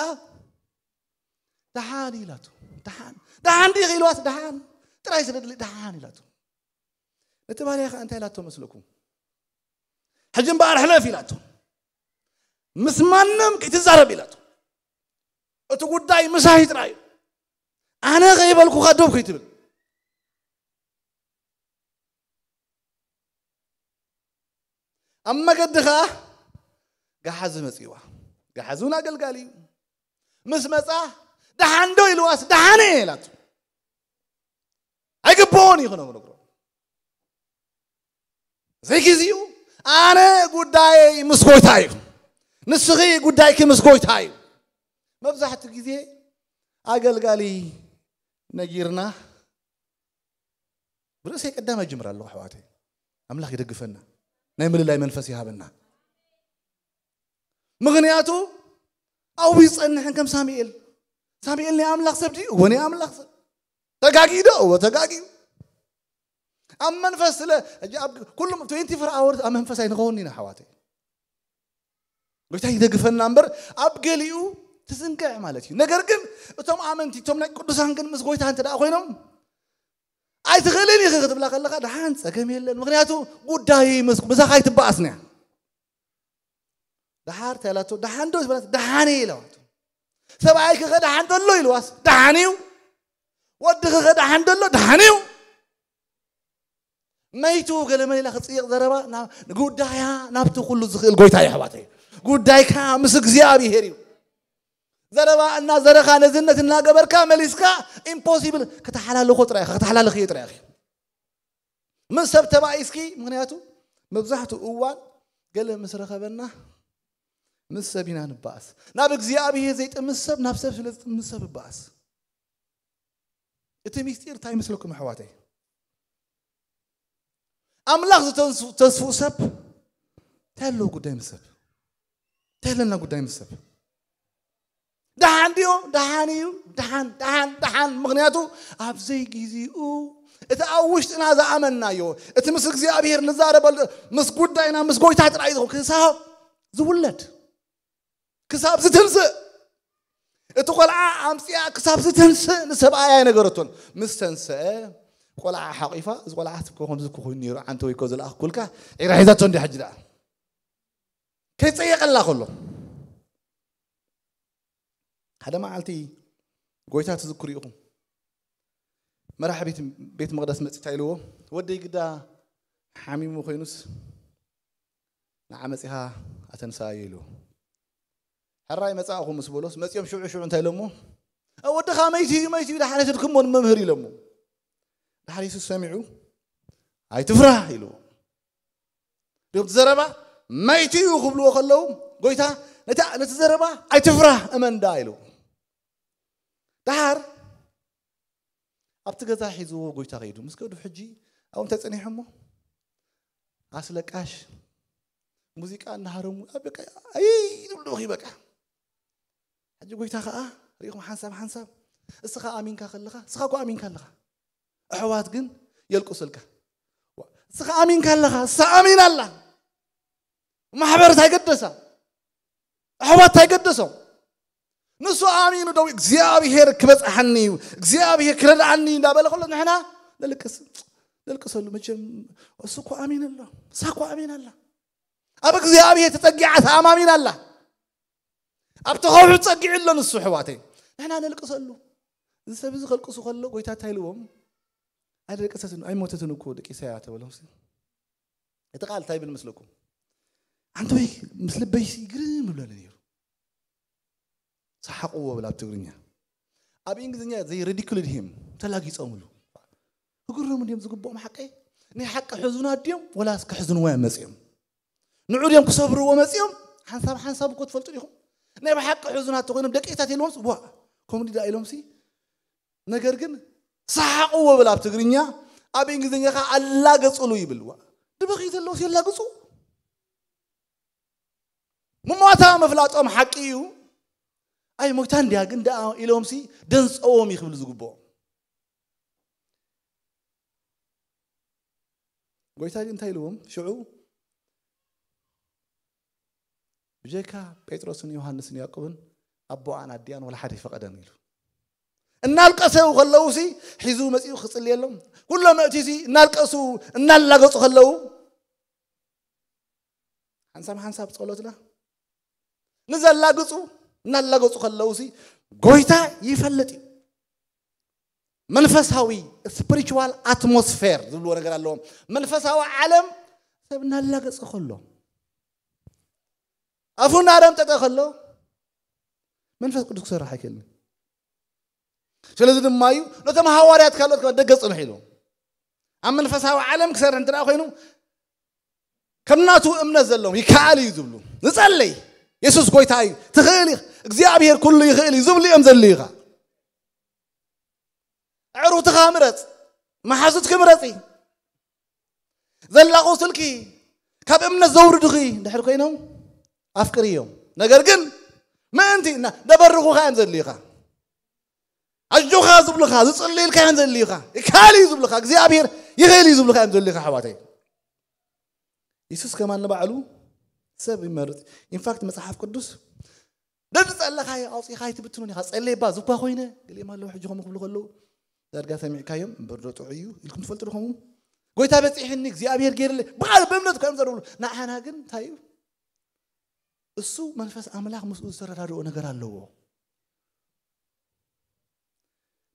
ደሓን ኢላቶ። ደሓን፣ ደሓን ዲኺ ኢልዋስ፣ ደሓን ጥራይ ስለ ድሊ ደሓን ኢላቶ። ነቲ ባርያ ኸኣ እንታይ ኢላቶ መስለኩም? ሕጂ እምበኣር ሕለፍ ኢላቶ። ምስ ማንም ከይትዛረብ ኢላቶ። እቲ ጉዳይ ምሳይ ጥራይ እዩ። ኣነ ከይበልኩኻ ደው ከይትብል። ኣብ መገዲ ኸዓ ገሓዚ መጺዋ። ገሓዚ እውን ኣገልጋሊ እዩ። ምስ መጻ ደሓን ዶ ኢልዋስ፣ ደሓን እየ ኢላቱ። ኣይግብኦን እዩ ክነግሮ። ዘይግዜኡ ኣነ ጉዳየይ ምስ ጎይታ እዩ፣ ንስኺ ጉዳይኪ ምስ ጎይታ እዩ። መብዛሕትኡ ግዜ ኣገልጋሊ ነጊርና ብርእሰይ ቀዳማይ ጅምር ኣለኹ ኣሕዋተይ። ኣምላኽ ይደግፈና፣ ናይ ምልላይ መንፈስ ይሃበና። ምኽንያቱ ኣብኡ ይጸንሕን ከም ሳሙኤል። ሳሙኤል ናይ ኣምላኽ ሰብ ድዩ? እወ ናይ ኣምላኽ ሰብ። ተጋጊዩ ዶ? እወ ተጋጊዩ። ኣብ መንፈስ ስለ ሕጂ ኣብ ኩሎም ትዌንቲ ፎር ኣወርስ ኣብ መንፈስ ኣይንኸውን ኢና ኣሕዋተይ። ጎይታ ይደግፈና እምበር ኣብ ገሊኡ ትዝንግዕ ማለት እዩ። ነገር ግን እቶም ኣመንቲ፣ እቶም ናይ ቅዱሳን ግን ምስ ጎይታ እንተ ደኣ ኮይኖም ኣይትኽእልን ኢኺ ክትብላ ከለኻ ደሓን ጸገም የለን። ምኽንያቱ ጉዳይ ምስ ምሳኻ ኣይትበኣስን እያ። ደሓር እንታይ ኢላቶ? ደሓን ዶ ዝበላት? ደሓን እየ ኢለዋቶ። ሰብኣይኪ ኸ ደሓን ደሎ ኢልዋስ? ደሓን እዩ። ወድኺ ኸ ደሓን ደሎ? ደሓን እዩ። መይቱ ገለ መሊላ ክጽይቕ ዘረባ ናብ ጉዳያ ናብቲ ኩሉ ዝኽእል ጎይታ እዩ ኣሕዋተይ። ጉዳይካ ምስ እግዚኣብሄር እዩ። ዘረባ እናዘረኻ ነዝነት እናገበርካ መሊስካ ኢምፖሲብል ከተሓላልኾ ጥራይ ኢኻ፣ ከተሓላልኽዮ ጥራይ ኢኺ። ምስ ሰብ ተባኢስኪ፣ ምኽንያቱ መብዛሕትኡ እዋን ገለ ምስ ረኸበና ምስ ሰብ ኢና ንበኣስ። ናብ እግዚኣብሄር ዘይጥምስ ሰብ ናብ ሰብ ስለ ዝጥምስ ሰብ ይበኣስ። እቲ ሚስጢር እንታይ ይመስለኩም ኣሕዋተይ? ኣምላኽ ዝተስፉ ሰብ እንታይ ኣለዎ ጉዳይ ምስ ሰብ? እንታይ ኣለና ጉዳይ ምስ ሰብ? ደሓን ድዮ? ደሓን እዩ። ደሓን፣ ደሓን፣ ደሓን። ምኽንያቱ ኣብ ዘይግዜኡ እቲ ኣብ ውሽጥና ዝኣመንናዮ፣ እቲ ምስ እግዚኣብሔር ንዛረበሉ፣ ምስ ጉዳይና፣ ምስ ጎይታ ጥራይ ዝኸውን ክሳብ ዝውለድ፣ ክሳብ ዝትንስእ፣ እቲ ቆልዓ ኣምፅኣ ክሳብ ዝትንስእ ንሰብኣያ ኣይነገረቶን። ምስ ተንስአ ቆልዓ ሓቂፋ፣ እዚ ቆልዓ እኮ ከምዚ እኮ ኮይኑ ነይሩ፣ ዓንተ ወይ እኮ ዝለኣኽኩልካ ዒራ ሒዛቶ እንዲ ሕጂ ደኣ ከይፀየቀላ ከሎ ሓደ መዓልቲ ጎይታ ትዝክሩ ኢኹም። መራሕ ቤት፣ ቤት መቕደስ መፂ እንታይ ኢልዎ? ወደይ ግዳ ሓሚሙ ኮይኑስ ንዓ መፂኻ ኣተንሳዮ ኢልዎ። ሕራይ መፃእኹ ምስ በሎስ መፂኦም ሽዑ ሽዑ እንታይ ኢሎሞ? "እ፣ ወድኻ መይቱ እዩ፣ መይቱ እዩ፣ ደሓን ኣይትድክሞ ንመምህር" ኢሎሞ። ድሓር የሱስ ሰሚዑ "ኣይትፍራህ" ኢልዎ። ድም ዘረባ መይቱ እዩ ክብልዎ ከለዉ ጎይታ ነቲ፣ ነቲ ዘረባ "ኣይትፍራህ እመን ደኣ" ኢልዎ። ድሓር ኣብቲ ገዛ ሒዝዎ ጎይታ ከይዱ። ምስ ከዱ ሕጂ ኣብኡ እንታይ ጸኒሖሞ? ኣስለቃሽ ሙዚቃ እናሃረሙ ኣብ በቃ ኣይ ዝብሉ በቃ። ሕጂ ጎይታ ከኣ ርኢኹም ሓንሳብ ሓንሳብ እስኻ ኣሚንካ ከለኻ፣ እስኻ እኮ ኣሚንካ ኣለኻ። ኣሕዋት ግን የልቅሱልካ። ዋ፣ እስኻ ኣሚንካ ኣለኻ፣ እሳ ኣሚና ኣላ። ማሕበር እንታይ ገደሳ? ኣሕዋት እንታይ ገደሶም? ንሱ ኣሚኑ ደው እግዚኣብሔር ክበጽሓኒ እዩ፣ እግዚኣብሔር ክረድኣኒ እንዳበለ ከሎ ንሕና ነልቅስ፣ ነልቅሰሉ። መቸም እሱ እኮ ኣሚን ኣሎ፣ እሳ እኮ ኣሚን ኣላ። ኣብ እግዚኣብሔር ተጸጊዓ ተኣማሚን ኣላ። ኣብቲ ከውሒ ጸጊዑ ኣሎ ንሱ ኣሕዋተይ። ንሕና ነልቅሰሉ። እዚ ሰብ እዚ ከልቅሱ ከሎ ጎይታ እንታይ ኢልዎም? ኣይደቀሰትን፣ ኣይሞተትን እኮ ደቂሳ እያ ተበሎም። እቲ ቃል እንታይ ይብል መስለኩም? ኣንተ ወይ ምስ ልበይሲ ግርም ይብለኒ ነይሩ። ሰሓቕዎ ብላ ኣብ ትግርኛ። ኣብ እንግሊዝኛ they ridiculed him፣ ተላጊጾምሉ። ክግረሙ ድዮም ዝግብኦም ሓቀይ? ናይ ሓቂ ሕዙናት ድዮም ወላስ ከሕዝንዎ እዮም መጺኦም? ንዑ ድዮም ክሰብርዎ መጺኦም? ሓንሳብ ሓንሳብ እኮ ትፈልጡ ዲኹም? ናይ ብሓቂ ሕዙናት ተኾይኖም ደቂታት ኢሎምስ ዋ፣ ኮሜዲ ደኣ ኢሎምሲ። ነገር ግን ሰሓቕዎ ብላ ኣብ ትግርኛ፣ ኣብ እንግሊዝኛ ኸዓ ኣላገጹሉ ይብል። ዋ፣ ድበኺ ዘለውስ የላግጹ። ምሟታ ምፍላጦም ሓቂ እዩ። ኣይ ሞይታ እንድያ ግን ደኣ ኢሎምሲ ደንጸዎም እዩ ክብሉ ዝግብኦም። ጎይታ ግን እንታይ ኢልዎም? ሽዑ ብጀካ ጴጥሮስን ዮሃንስን ያዕቆብን ኣቦኣን ኣዲኣን ወላ ሓደ ይፈቐደን ኢሉ። እናልቀሰው ከለውሲ ሒዙ መጺኡ ክጽልየሎም። ኩሎም መእቲሲ እናልቀሱ እናላገጹ ከለዉ ሓንሳብ ሓንሳብ ጸሎትና ንዘላግጹ እናላገጹ ከለውሲ ጎይታ ይፈልጥ እዩ። መንፈሳዊ ስፒሪቹዋል ኣትሞስፌር ዝብልዎ ነገር ኣለዎም። መንፈሳዊ ዓለም ሰብ እናላገጸ ከሎ፣ ኣፉ እናደምጠጠ ከሎ መንፈስ ቅዱስ ክሰርሕ ኣይክእልን። ስለዚ ድማ እዩ ነቶም ሃዋርያት ካልኦት ከ ደገ ጽንሑ ኢሉ ኣብ መንፈሳዊ ዓለም ክሰርሕ እንተ ኮይኑ ከም ናቱ እምነት ዘለዎም ይከኣል እዩ ዝብሉ። ንጸለይ፣ የሱስ ጎይታ እዩ፣ ትኽእል ኢኻ፣ እግዚኣብሔር ኩሉ ይኽእል እዩ ዝብሉ እዮም ዘልዩኻ። ኣዕሩኽትኻ ምረጽ፣ መሓዙትኪ ምረጺ፣ ዘላቑስልኪ፣ ካብ እምነት ዘውርዱኺ ድሕር ኮይኖም ኣፍቅሪ እዮም። ነገር ግን ምእንቲ እና ደበርኹኻ እዮም ዘልዩኻ። ኣጆኻ ዝብሉኻ፣ ዝጽልዩልካ እዮም ዘልዩኻ። ይከኣል እዩ ዝብሉኻ፣ እግዚኣብሔር ይኽእል እዩ ዝብሉኻ እዮም ዘልዩኻ። ኣሕዋተይ፣ የሱስ ከማን ንባዕሉ ሰብ ይመርጽ። ኢንፋክት መጽሓፍ ቅዱስ ደድጸለኻዮ ኣውጺኻ ኣይትብትኑን ኢኻ። ጸለየባ ዝኳ ኮይነ፣ ገሊኦም ኣለዉ ሕጂ ከምኡ ክብሉ ከለዉ፣ ዳርጋ ሰሚዕካዮም፣ እምበር ዶ ጥዑይ እዩ ኢልኩም ትፈልጡ ዶ ከምኡ? ጎይታ በጺሕኒ፣ እግዚኣብሔር ገይርለይ፣ ብቓል ብእምነት እኳ እዮም ዘረብሉ። ንዓና ግን እንታይ እዩ? እሱ መንፈስ ኣምላኽ ምስኡ ዝተረዳድኦ ነገር ኣለዎ።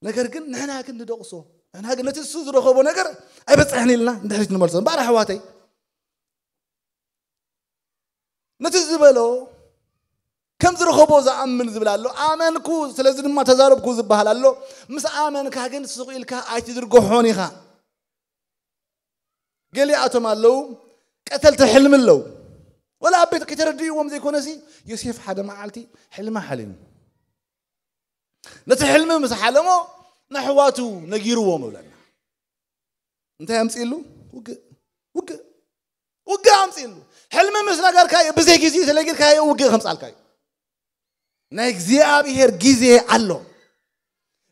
ነገር ግን ንሕና ግን ንደቕሶ፣ ንሕና ግን ነቲ እሱ ዝረኸቦ ነገር ኣይበጽሕን ኢልና ንድሕሪት ንመልሶ። እምበኣር ኣሕዋተይ፣ ነቲ ዝበሎ ከም ዝረኸቦ ዝኣምን ዝብል ኣሎ። ኣመንኩ፣ ስለዚ ድማ ተዛረብኩ ዝበሃል ኣሎ። ምስ ኣመንካ ግን ስቕ ኢልካ ኣይትዝርግሖን ኢኻ። ገሊኣቶም ኣለዉ፣ ቀተልቲ ሕልሚ ኣለዉ። ወላ ኣብ ቤት ከይተረድእዎም ዘይኮነሲ፣ ዮሴፍ ሓደ መዓልቲ ሕልሚ ሓሊሙ። ነቲ ሕልሚ ምስ ሓለሞ፣ ንኣሕዋቱ ነጊርዎም እብለና። እንታይ ኣምጺእሉ? ውግእ። ውግእ። ውግእ ኣምጺእሉ። ሕልሚ ምስ ነገርካዮ፣ ብዘይ ግዜ ተነጊርካዮ፣ ውግእ ከምጻልካዮ። ናይ እግዚኣብሔር ግዜ ኣሎ።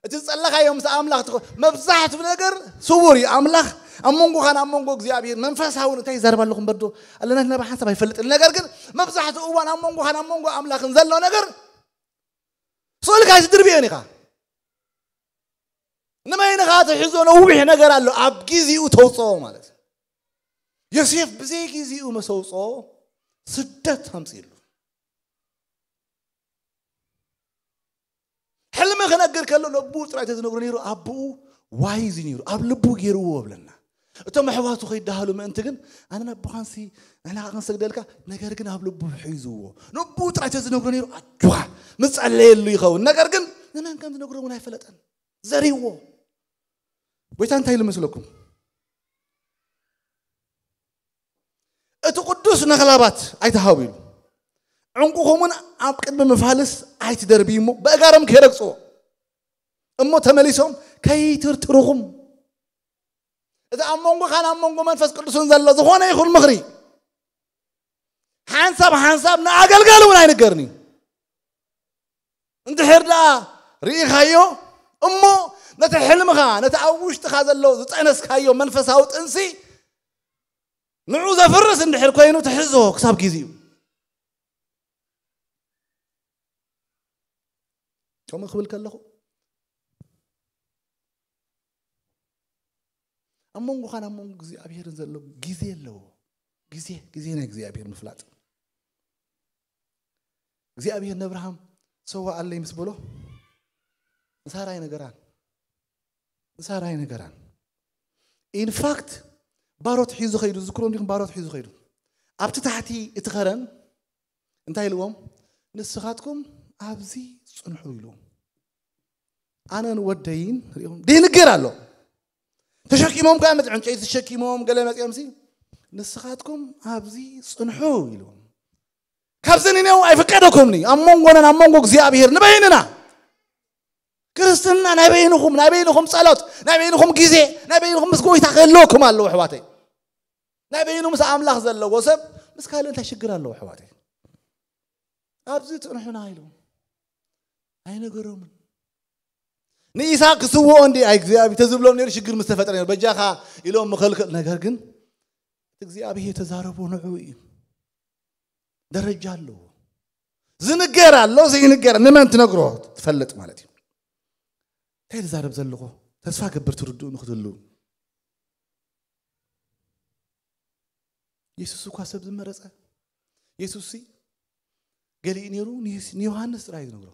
እቲ ዝጸለኻዮ ምስ ኣምላኽ ትኾ-፣ መብዛሕትኡ ነገር ስዉር እዩ። ኣምላኽ ኣብ መንጎኻን ኣብ መንጎ እግዚኣብሔር መንፈሳውን እንታይ ይዛረብ ኣለኹም በዶ ኣለና ናብ ሓንሳብ ኣይፈልጥን። ነገር ግን መብዛሕትኡ እዋን ኣብ መንጎኻን ኣብ መንጎ ኣምላኽን ዘሎ ነገር ስእልካ ኣይትድርብዮን ኢኻ። ንመይንኻ ትሕዞ ነዊሕ ነገር ኣሎ፣ ኣብ ግዜኡ ተውፅኦ ማለት እዩ። ዮሴፍ ብዘይ ግዜኡ መሰውፅኦ ስደት ኣምፅእሉ። ሕልሚ ክነግር ከሎ ለቡ ጥራይ ተዝነግሮ ነይሩ፣ ኣቦኡ ዋይዝ ነይሩ፣ ኣብ ልቡ ገይርዎ ብለና። እቶም ኣሕዋቱ ከይዳሃሉ ምእንቲ ግን ኣነ ናብ ቦኻንሲ ንሕና ክንሰግደልካ፣ ነገር ግን ኣብ ልቡ ሒዝዎ። ልቡ ጥራይ ተዝነግሮ ነይሩ ኣጆኻ ምጸለየሉ ይኸውን። ነገር ግን ንመን ከም ዝነግሮ እውን ኣይፈለጠን። ዘሪዎ። ጎይታ እንታይ ኢሉ መስለኩም? እቲ ቅዱስ ነኽላባት ኣይትሃቡ ኢሉ። ዕንቁኹምን ኣብ ቅድሚ መፋልስ ኣይትደርብዩ እሞ ብእጋሮም ከይረግጽዎ እሞ ተመሊሶም ከይትርትርኹም። እቲ ኣብ መንጎኻን ኣብ መንጎ መንፈስ ቅዱስን ዘሎ ዝኾነ ይኹን ምኽሪ ሓንሳብ ሓንሳብ ንኣገልጋሊ እውን ኣይንገርን እዩ። እንድሕር ደኣ ርኢኻዮ እሞ ነቲ ሕልምኻ፣ ነቲ ኣብ ውሽጥኻ ዘሎ ዝጠነስካዮ መንፈሳዊ ጥንሲ ንዑ ዘፍርስ እንድሕር ኮይኑ ትሕዞ ክሳብ ግዜኡ። ከምኡ ክብል ከለኹ ኣብ መንጎኻን ኣብ መንጎ እግዚኣብሔርን ዘሎ ግዜ ኣለዎ። ግዜ፣ ግዜ ናይ እግዚኣብሔር ምፍላጥ። እግዚኣብሔር ነብርሃም ሰዋኣለይ ምስ በሎ ንሳራ ኣይነገራን። ንሳራ ኣይነገራን። ኢንፋክት ባሮት ሒዙ ኸይዱ፣ ዝክሮም ዲኹም? ባሮት ሒዙ ኸይዱ ኣብቲ ታሕቲ እቲ ኸረን እንታይ ኢልዎም? ንስኻትኩም ኣብዚ ጽንሑ ኢልዎም። ኣነን ወደይን ሪኦም ደይንገር ኣሎ። ተሸኪሞም ከኣ መጽ-፣ ዕንጨይቲ ተሸኪሞም ገለ መጺኦም ሲ ንስኻትኩም ኣብዚ ጽንሑ ኢልዎም። ካብዚ ንኔው ኣይፍቀደኩምኒ። ኣብ መንጎናን ኣብ መንጎ እግዚኣብሔር ንበይንና። ክርስትና ናይ በይንኹም፣ ናይ በይንኹም ጸሎት፣ ናይ በይንኹም ግዜ፣ ናይ በይንኹም ምስ ጎይታ ክህልወኩም ኣለዎ ኣሕዋተይ። ናይ በይኑ ምስ ኣምላኽ ዘለዎ ሰብ ምስ ካልእ እንታይ ሽግር ኣለዎ ኣሕዋተይ? ኣብዚ ጽንሑና ኢሉ ኣይነገሮምን። ንኢሳቅ ክስውኦ እንዲ ኣይ እግዚኣብሔር ተዝብሎም ነይሩ ሽግር ምስ ተፈጥረ ነይሩ። በጃኻ ኢሎም ምኸልከል። ነገር ግን እቲ እግዚኣብሔር ተዛረቦ ንዑ እዩ። ደረጃ ኣለዎ። ዝንገር ኣሎ፣ ዘይንገር ንመን ትነግሮ ትፈልጥ ማለት እዩ። እንታይ ዝዛረብ ዘለኹ ተስፋ ገብር ትርድኡ ንክትህልው። የሱስ እኳ ሰብ ዝመረጸ። የሱስ ሲ ገሊኡ ነይሩ ንዮስ-፣ ንዮሃንስ ጥራይ ዝነግሮ።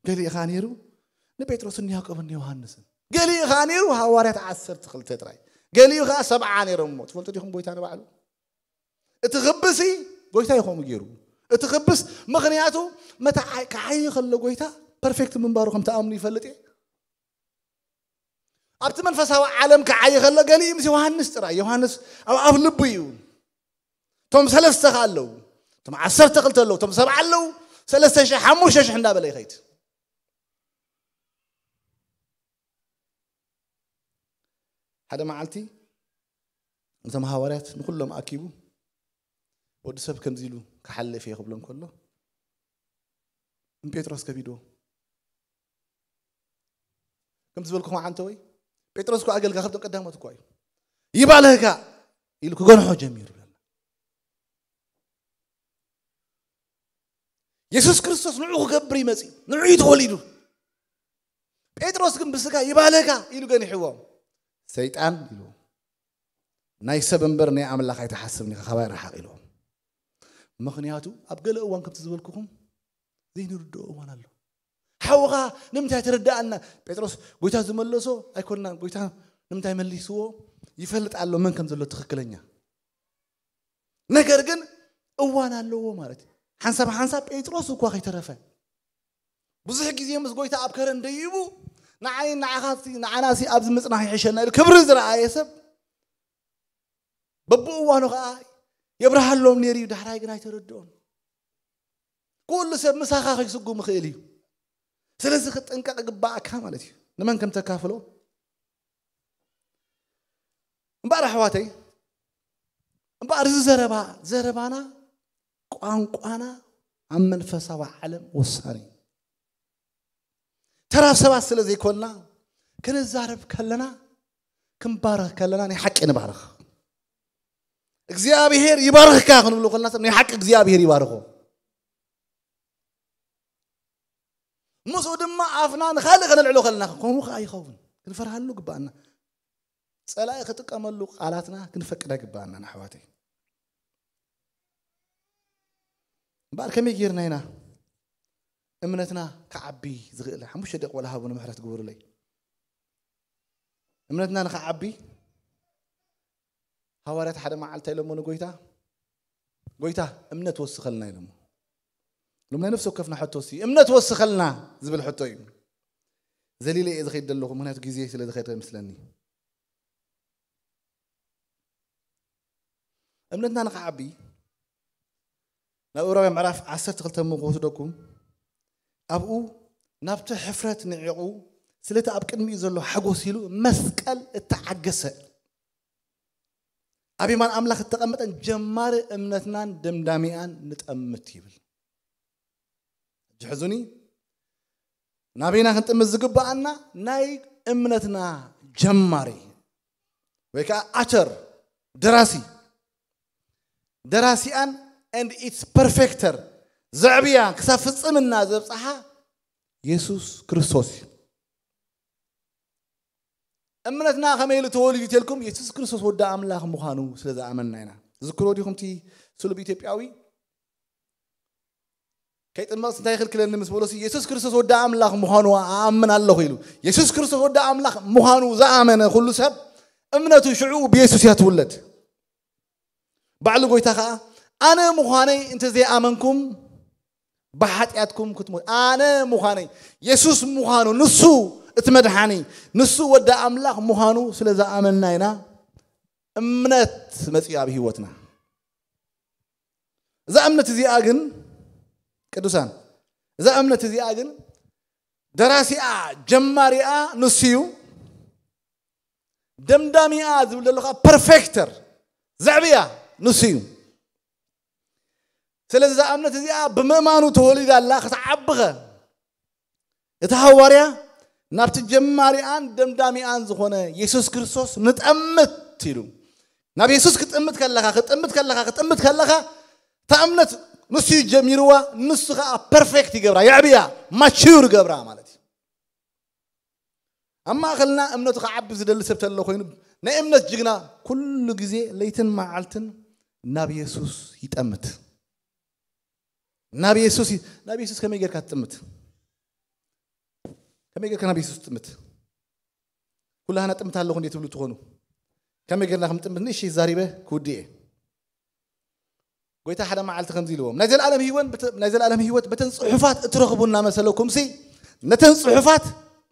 ገሊኡ ኸዓ ነይሩ ጴጥሮስን ያዕቆብን ዮሃንስን። ገሊኡ ኸዓ ነይሩ ሃዋርያት ዓሰርተ ክልተ ጥራይ። ገሊኡ ኸዓ ሰብዓ ነይሮሞ። ትፈልጡ ዲኹም ጎይታ ንባዕሉ? እቲ ክብሲ ጎይታ እዩ ከምኡ ገይሩ። እቲ ክብስ ምኽንያቱ መታ ዓይ-፣ ክዓይ ከሎ ጎይታ ፐርፌክት ምንባሩ ከም ተኣምኑ ይፈልጥ እየ። ኣብቲ መንፈሳዊ ዓለም ክዓይ ከሎ ገሊኡ ምስ ዮሃንስ ጥራይ። ዮሃንስ ኣብ ኣፍ ልቡ እዩ። እቶም ሰለስተ ከ ኣለዉ። እቶም ዓሰርተ ክልተ ኣለዉ። እቶም ሰብዓ ኣለዉ። ሰለስተ ሽሕ፣ ሓሙሽተ ሽሕ እንዳበለ ይኸይድ። ሓደ መዓልቲ ነቶም ሃዋርያት ንኹሎም ኣኪቡ፣ "ወዲ ሰብ ከምዚ ኢሉ ክሓልፍ እየ" ክብሎ እንከሎ፣ ንጴጥሮስ ከቢድዎ። ከም ዝበልኩኹም ዓንተወይ፣ ጴጥሮስ እኮ ኣገልጋሊ ካብቶም ቀዳሞት እኮ እዩ። "ይባልህካ" ኢሉ ክገንሖ ጀሚሩ። የሱስ ክርስቶስ ንዑ ክገብር እዩ መጺኡ፣ ንዑ እዩ ተወሊዱ። ጴጥሮስ ግን ብስጋ "ይባልህካ" ኢሉ ገኒሕዎም። "ሰይጣን" ኢሉ፣ "ናይ ሰብ እምበር ናይ ኣምላኽ ኣይትሓስብን ኢኻ፣ ካባይ ርሓቕ" ኢሉ። ምኽንያቱ ኣብ ገለ እዋን ከምቲ ዝበልኩኹም ዘይንርድኦ እዋን ኣሎ። ሓውኻ ንምንታይ ተረዳኣና? ጴጥሮስ ጎይታ ዝመለሶ ኣይኮንናን። ጎይታ ንምንታይ መሊስዎ? ይፈልጥ ኣሎ መን ከም ዘሎ ትኽክለኛ። ነገር ግን እዋን ኣለዎ ማለት እዩ። ሓንሳብ ሓንሳብ ጴጥሮስ እኳ ከይተረፈ ብዙሕ ግዜ ምስ ጎይታ ኣብ ከረን ደይቡ፣ "ንዓይ ንዓኻሲ ንዓናሲ ኣብዚ ምጽናሕ ይሕሸና" ኢሉ ክብሪ ዝረኣየ ሰብ በብእዋኑ ኸዓ የብርሃሎም ነይሩ እዩ። ዳሕራይ ግን ኣይተረድኦን። ኩሉ ሰብ ምሳኻ ከይስጉም ይኽእል እዩ። ስለዚ ክትጥንቀቕ ይግባኣካ ማለት እዩ። ንመን ከም ተካፍሎ። እምበኣር ኣሕዋተይ፣ እምበኣር እዚ ዘረባ፣ ዘረባና፣ ቋንቋና ኣብ መንፈሳዊ ዓለም ወሳኒ እዩ። ተራ ሰባት ስለ ዘይኮንና፣ ክንዛረብ ከለና፣ ክንባረኽ ከለና ናይ ሓቂ ንባረኽ። "እግዚኣብሄር ይባርኽካ" ክንብሎ ከለና፣ ሰብ ናይ ሓቂ እግዚኣብሄር ይባርኾ። ምስኡ ድማ ኣፍና ንኻልእ ከነልዕሎ ከለና፣ ከምኡ ኸዓ ይኸውን። ክንፈርሃሉ ግባኣና። ጸላኢ ክጥቀመሉ ቃላትና ክንፈቅድ ኣይግባኣና፣ ኣሕዋተይ። እምበኣር ከመይ ጌርና ኢና እምነትና ክዓቢ ዝኽእል? ሓሙሽተ ደቂቕ ዋላ ሃቡኒ፣ ምሕረት ግበሩለይ። እምነትና ንኽዓቢ ሃዋርያት ሓደ መዓልቲ ኢሎሞ ንጎይታ፣ "ጎይታ፣ እምነት ወስኸልና" ኢሎሞ። ሎም ናይ ነፍሲ ወከፍና ሕቶ ሲ እምነት ወስኸልና ዝብል ሕቶ እዩ። ዘሊለ እየ ዝኸይድ ዘለኹ፣ ምኽንያቱ ግዜ ስለ ዝኸይድ ይመስለኒ። እምነትና ንኽዓቢ ናብ ዕብራውያን ምዕራፍ ዓሰርተ ክልተ እሞ ክወስደኩም፣ ኣብኡ ናብቲ ሕፍረት ንዒቑ፣ ስለቲ ኣብ ቅድሚኡ ዘሎ ሓጎስ ኢሉ መስቀል እተዓገሰ፣ ኣብ የማን ኣምላኽ እተቐመጠን ጀማሪ እምነትናን ደምዳሚኣን ንጠምት ይብል። ሕጂ ሕዙኒ፣ ናበይና ክንጥምት ዝግባኣና? ናይ እምነትና ጀማሪ ወይ ከዓ ኣተር፣ ደራሲ፣ ደራሲኣን and its perfecter፣ ዘዕብያ ክሳብ ፍጽምና ዘብጽሓ የሱስ ክርስቶስ እዩ። እምነትና ከመይ ኢሉ ተወሊዱ ተልኩም? የሱስ ክርስቶስ ወዲ ኣምላኽ ምዃኑ ስለ ዝኣመንና ኢና። ዝክሮ ዲኹም እቲ ስሉብ ኢትዮጵያዊ? "ከይጥመቕስ እንታይ ይኽልክለኒ?" ምስ በሎሲ፣ "የሱስ ክርስቶስ ወዲ ኣምላኽ ምዃኑ ኣኣምን ኣለኹ" ኢሉ። የሱስ ክርስቶስ ወዲ ኣምላኽ ምዃኑ ዝኣመነ ኩሉ ሰብ እምነቱ ሽዑ ብየሱስ እያ ትውለድ። ባዕሉ ጎይታ ኸዓ፣ "ኣነ ምዃነይ እንተዘይኣመንኩም ብሓጢኣትኩም ክትሞት፣ ኣነ ምዃነይ፣ የሱስ ምዃኑ፣ ንሱ እቲ መድሓኒ፣ ንሱ ወዲ ኣምላኽ ምዃኑ ስለ ዝኣመንና ኢና እምነት መጺኡ ኣብ ህይወትና." እዛ እምነት እዚኣ ግን፣ ቅዱሳን፣ እዛ እምነት እዚኣ ግን ደራሲኣ፣ ጀማሪኣ ንሱ እዩ። ደምዳሚኣ ዝብል ዘሎ ኸዓ ፐርፌክተር፣ ዘዕብያ ንሱ እዩ። ስለዚ እዛ እምነት እዚኣ ብምእማኑ ተወሊዳ ኣላ፣ ክትዓብኸ እቲ ሃዋርያ ናብቲ ጀማሪኣን ደምዳሚኣን ዝኾነ የሱስ ክርስቶስ ንጠምት ኢሉ። ናብ የሱስ ክጥምት ከለኻ፣ ክጥምት ከለኻ፣ ክጥምት ከለኻ፣ እታ እምነት ንሱ እዩ ጀሚርዋ፣ ንሱ ኸዓ ፐርፌክት ይገብራ፣ የዕብያ፣ ማቹር ይገብራ ማለት እዩ። ኣብ ማእኸልና እምነቱ ክዓቢ ዝደሊ ሰብ ተሎ ኮይኑ፣ ናይ እምነት ጅግና ኩሉ ግዜ ለይትን መዓልትን ናብ የሱስ ይጠምት። ናብ የሱስ ይ-፣ ናብ የሱስ ከመይ ጌርካ ትጥምት? ከመይ ጌርካ ናብ የሱስ ትጥምት? ኩላህና ጥምት ኣለኹ እንዴ ትብሉ ትኾኑ? ከመይ ጌርና ከም ጥምት ንእሽተይ ዛሪበ ክውድእ እየ። ጎይታ ሓደ መዓልቲ ከምዚ ኢልዎም፣ ናይ ዘለኣለም ህይወት በተ-፣ ናይ ዘለኣለም ህይወት በተን ጽሑፋት እትረኽቡ እናመሰለኩም ሲ፣ ነተን ጽሑፋት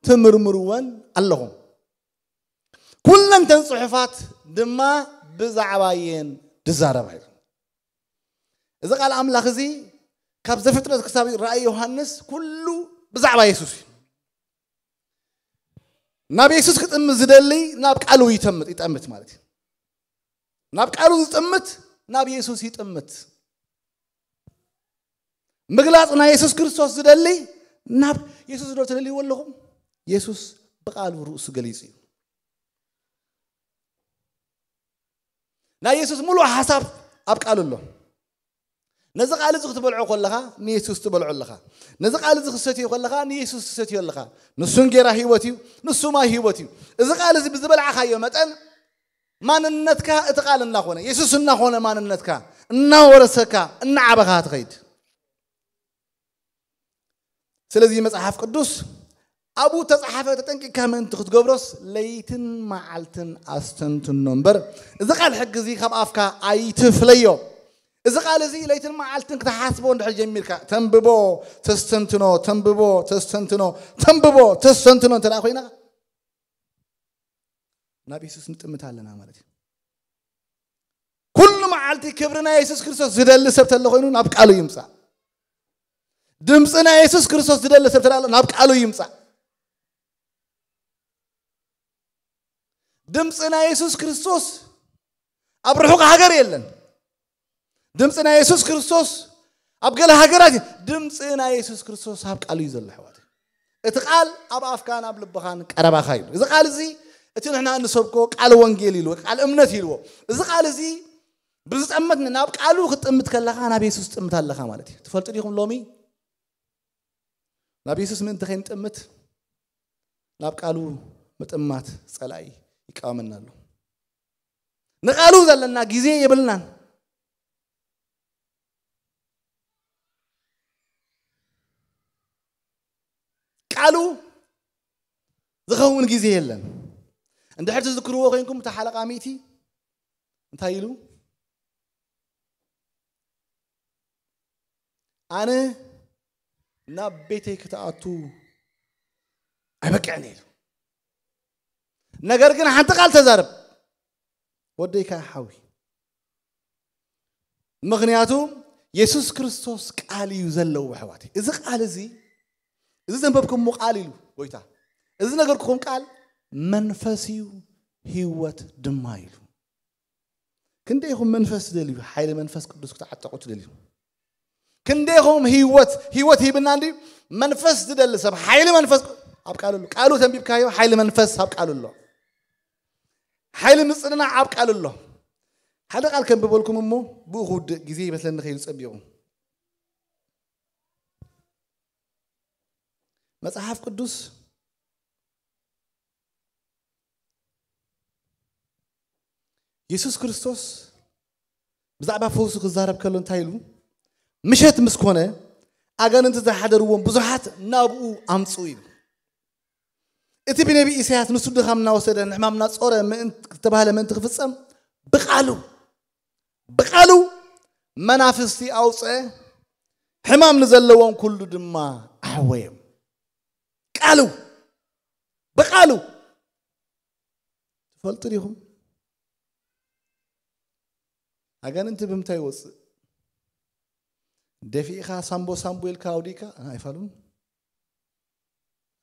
ትምርምርወን ኣለኹም። ኩለን ተን ጽሑፋት ድማ ብዛዕባ እየን ዝዛረባ ኢሉ። እዚ ቃል ኣምላኽ እዚ ካብ ዘፍጥረት ክሳብ ራእይ ዮሃንስ ኩሉ ብዛዕባ የሱስ እዩ። ናብ የሱስ ክጥምት ዝደሊ ናብ ቃሉ ይጠምት፣ ይጠምት ማለት እዩ። ናብ ቃሉ ዝጥምት ናብ የሱስ ይጥምት። ምግላጽ ናይ የሱስ ክርስቶስ ዝደሊ ናብ የሱስ ዶ ትደልይዎ ኣለኹም? የሱስ ብቃሉ ርእሱ ገሊጹ እዩ። ናይ የሱስ ሙሉእ ሓሳብ ኣብ ቃሉ ኣሎ። ነዚ ቃል እዚ ክትበልዖ ከለኻ ንየሱስ ትበልዖ ኣለኻ። ነዚ ቃል እዚ ክትሰትዮ ከለኻ ንየሱስ ትሰትዮ ኣለኻ። ንሱ እንጌራ ህይወት እዩ፣ ንሱ ማይ ህይወት እዩ። እዚ ቃል እዚ ብዝበላዕኻዮ መጠን ማንነትካ እቲ ቃል እናኾነ፣ የሱስ እናኾነ ማንነትካ እናወረሰካ፣ እናዓበኻ ትኸይድ። ስለዚ መጽሓፍ ቅዱስ ኣብኡ ተጻሓፈ ተጠንቂቕካ ምእንቲ ክትገብሮስ ለይትን መዓልትን ኣስተንትኖ እምበር፣ እዚ ቃል ሕጊ እዚ ካብ ኣፍካ ኣይትፍለዮ። እዚ ቃል እዚ ለይትን መዓልትን ክትሓስቦ እንድሕር ጀሚርካ፣ ተንብቦ፣ ተስተንትኖ፣ ተንብቦ፣ ተስተንትኖ፣ ተንብቦ፣ ተስተንትኖ እንተ ደኣ ኮይና፣ ናብ የሱስ ንጥምት ኣለና ማለት እዩ። ኩሉ መዓልቲ ክብሪ ናይ የሱስ ክርስቶስ ዝደሊ ሰብ ተሎ ኮይኑ ናብ ቃሉ ይምጻእ። ድምፂ ናይ የሱስ ክርስቶስ ዝደሊ ሰብ ተሎ ናብ ቃሉ ይምጻእ። ድምፂ ናይ የሱስ ክርስቶስ ኣብ ርሑቕ ሃገር የለን። ድምፂ ናይ የሱስ ክርስቶስ ኣብ ገለ ሃገራት እዩ። ድምፂ ናይ የሱስ ክርስቶስ ኣብ ቃሉ እዩ ዘሎ ኣሕዋት። እቲ ቃል ኣብ ኣፍካን ኣብ ልብኻን ቀረባኻ እዩ። እዚ ቃል እዚ እቲ ንሕና እንሰብኮ ቃል ወንጌል ኢልዎ፣ ቃል እምነት ኢልዎ። እዚ ቃል እዚ ብዝጠመት ናብ ቃሉ ክትጥምት ከለኻ ናብ የሱስ ትጥምት ኣለኻ ማለት እዩ። ትፈልጡ ዲኹም ሎሚ ናብ የሱስ ምእንቲ ከይንጥምት ናብ ቃሉ ምጥማት ጸላኢ ይቃወመና ኣሎ። ንቃሉ ዘለና ግዜ የብልናን። ቃሉ ዝኸውን ግዜ የለን። እንድሕር ትዝክርዎ ኮይንኩም እታ ሓለቃ ሚእቲ እንታይ ኢሉ? ኣነ ናብ ቤተይ ክትኣቱ ኣይበቅዕን ኢሉ። ነገር ግን ሓንቲ ቃል ተዛረብ ወደይ ከኣ ሓዊ። ምኽንያቱ የሱስ ክርስቶስ ቃል እዩ ዘለዎ ኣሕዋተይ። እዚ ቃል እዚ፣ እዚ ዘንበብኩሞ ቃል ኢሉ ጎይታ፣ እዚ ነገርኩኹም ቃል መንፈስ እዩ ህይወት ድማ ኢሉ። ክንደይ ኢኹም መንፈስ ትደልዩ? ሓይሊ መንፈስ ቅዱስ ክትዓጠቑ ትደልዩ? ክንደይ ኢኹም ህይወት፣ ህይወት ሂብና እንዲ መንፈስ ዝደሊ ሰብ ሓይሊ መንፈስ ቅ-፣ ኣብ ቃሉ ኣሎ። ቃሉ ተንቢብካዮ ሓይሊ መንፈስ ኣብ ቃሉ ኣሎ። ሓይሊ ምጽንናዕ ኣብ ቃሉ ኣሎ። ሓደ ቃል ከንብበልኩም እሞ ብኡ ክውድእ ግዜ ይመስለኒ ከይዱ ጸቢቑ። መጽሓፍ ቅዱስ የሱስ ክርስቶስ ብዛዕባ ፈውሱ ክዛረብ ከሎ እንታይ ኢሉ? ምሸት ምስ ኮነ ኣጋንንቲ ዝሓደርዎም ብዙሓት ናብኡ ኣምጽኡ ኢሉ። እቲ ብነቢ ኢሳያስ ንሱ ድኻምና ወሰደ፣ ንሕማምና ጾረ ምእንቲ፣ ዝተባህለ ምእንቲ ክፍጸም ብቃሉ፣ ብቃሉ መናፍስቲ ኣውጽአ፣ ሕማም ንዘለዎም ኩሉ ድማ ኣሕወዮም። ቃሉ፣ ብቃሉ። ትፈልጡ ዲኹም? ኣጋንንቲ ብምንታይ ይወጽእ? ደፊእኻ ሳምቦ ሳምቦ ኢልካ ኣውዲእካ? ኣይፋሉን።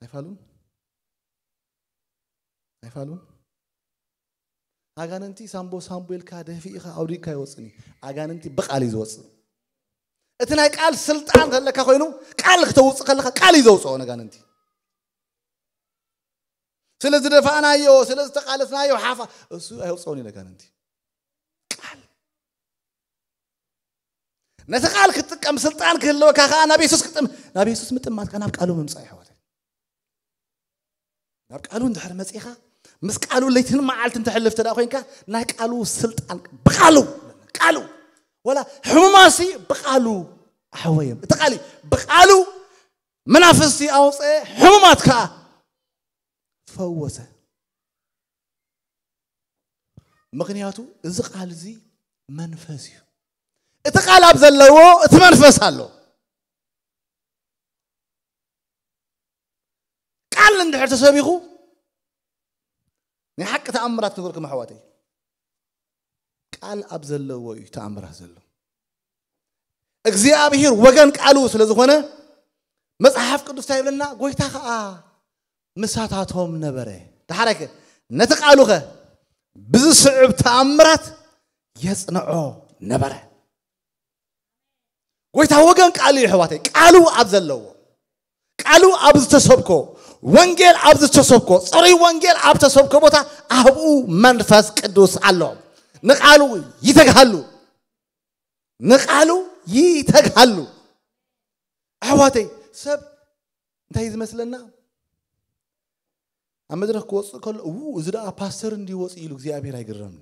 ኣይፋሉን። ኣይፋሉን። ኣጋንንቲ ሳምቦ ሳምቦ ኢልካ ደፊእኻ ኣውዲእካ ይወጽእን እዩ። ኣጋንንቲ ብቃል እዩ ዝወጽእ። እቲ ናይ ቃል ስልጣን ዘለካ ኮይኑ ቃል ክተውጽእ ከለኻ ቃል እዩ ዘውጽኦ ነጋንንቲ። ስለ ዝደፋእናዮ፣ ስለ ዝተቃለስናዮ ሓፋ እሱ ኣየውጽኦን እዩ ነጋንንቲ። ቃል። ነቲ ቃል ክትጥቀም ስልጣን ክህልወካ ከኣ ናብ የሱስ ክጥም-፣ ናብ የሱስ ምጥማትካ ናብ ቃሉ ምምጻእ ይሕዋት። ናብ ቃሉ እንድሕር መጺኻ፣ ምስ ቃሉ ለይትን መዓልትን ተሕልፍ ተደኣ ኮይንካ፣ ናይ ቃሉ ስልጣን ብቃሉ፣ ቃሉ፣ ወላ ሕሙማሲ ብቃሉ ኣሕወዮም። እቲ ቃል እዩ። ብቃሉ መናፍስቲ ኣውፅአ፣ ሕሙማት ከዓ ፈወሰ። ምኽንያቱ እዚ ቃል እዚ መንፈስ እዩ። እቲ ቃል ኣብ ዘለዎ እቲ መንፈስ ኣሎ። ቃል እንድሕር ተሰቢኹ ናይ ሓቂ ተኣምራት ክገብርኩም ኣሕዋተይ። ቃል ኣብ ዘለዎ እዩ ተኣምራት ዘሎ። እግዚኣብሔር ወገን ቃሉ ስለ ዝኾነ መጽሓፍ ቅዱስ እንታይ ይብለና? ጎይታ ኸዓ ምሳታቶም ነበረ። ደሓራይከ ነቲ ቃሉኸ ብዝስዕብ ተኣምራት የጽንዖ ነበረ። ጎይታ ወገን ቃሉ እዩ ኣሕዋተይ። ቃሉ ኣብ ዘለዎ፣ ቃሉ ኣብ ዝተሰብኮ፣ ወንጌል ኣብ ዝተሰብኮ፣ ጽሩይ ወንጌል ኣብ ተሰብኮ ቦታ ኣብኡ መንፈስ ቅዱስ ኣሎ። ንቃሉ ይተግሃሉ፣ ንቃሉ ይተግሃሉ። ኣሕዋተይ ሰብ እንታይ እዩ ዝመስለና? ኣብ መድረኽ ክወፅእ ከሎ እዉ እዚ ደኣ ፓስተር እንዲ ወፅእ ኢሉ እግዚኣብሔር ኣይግረምኒ።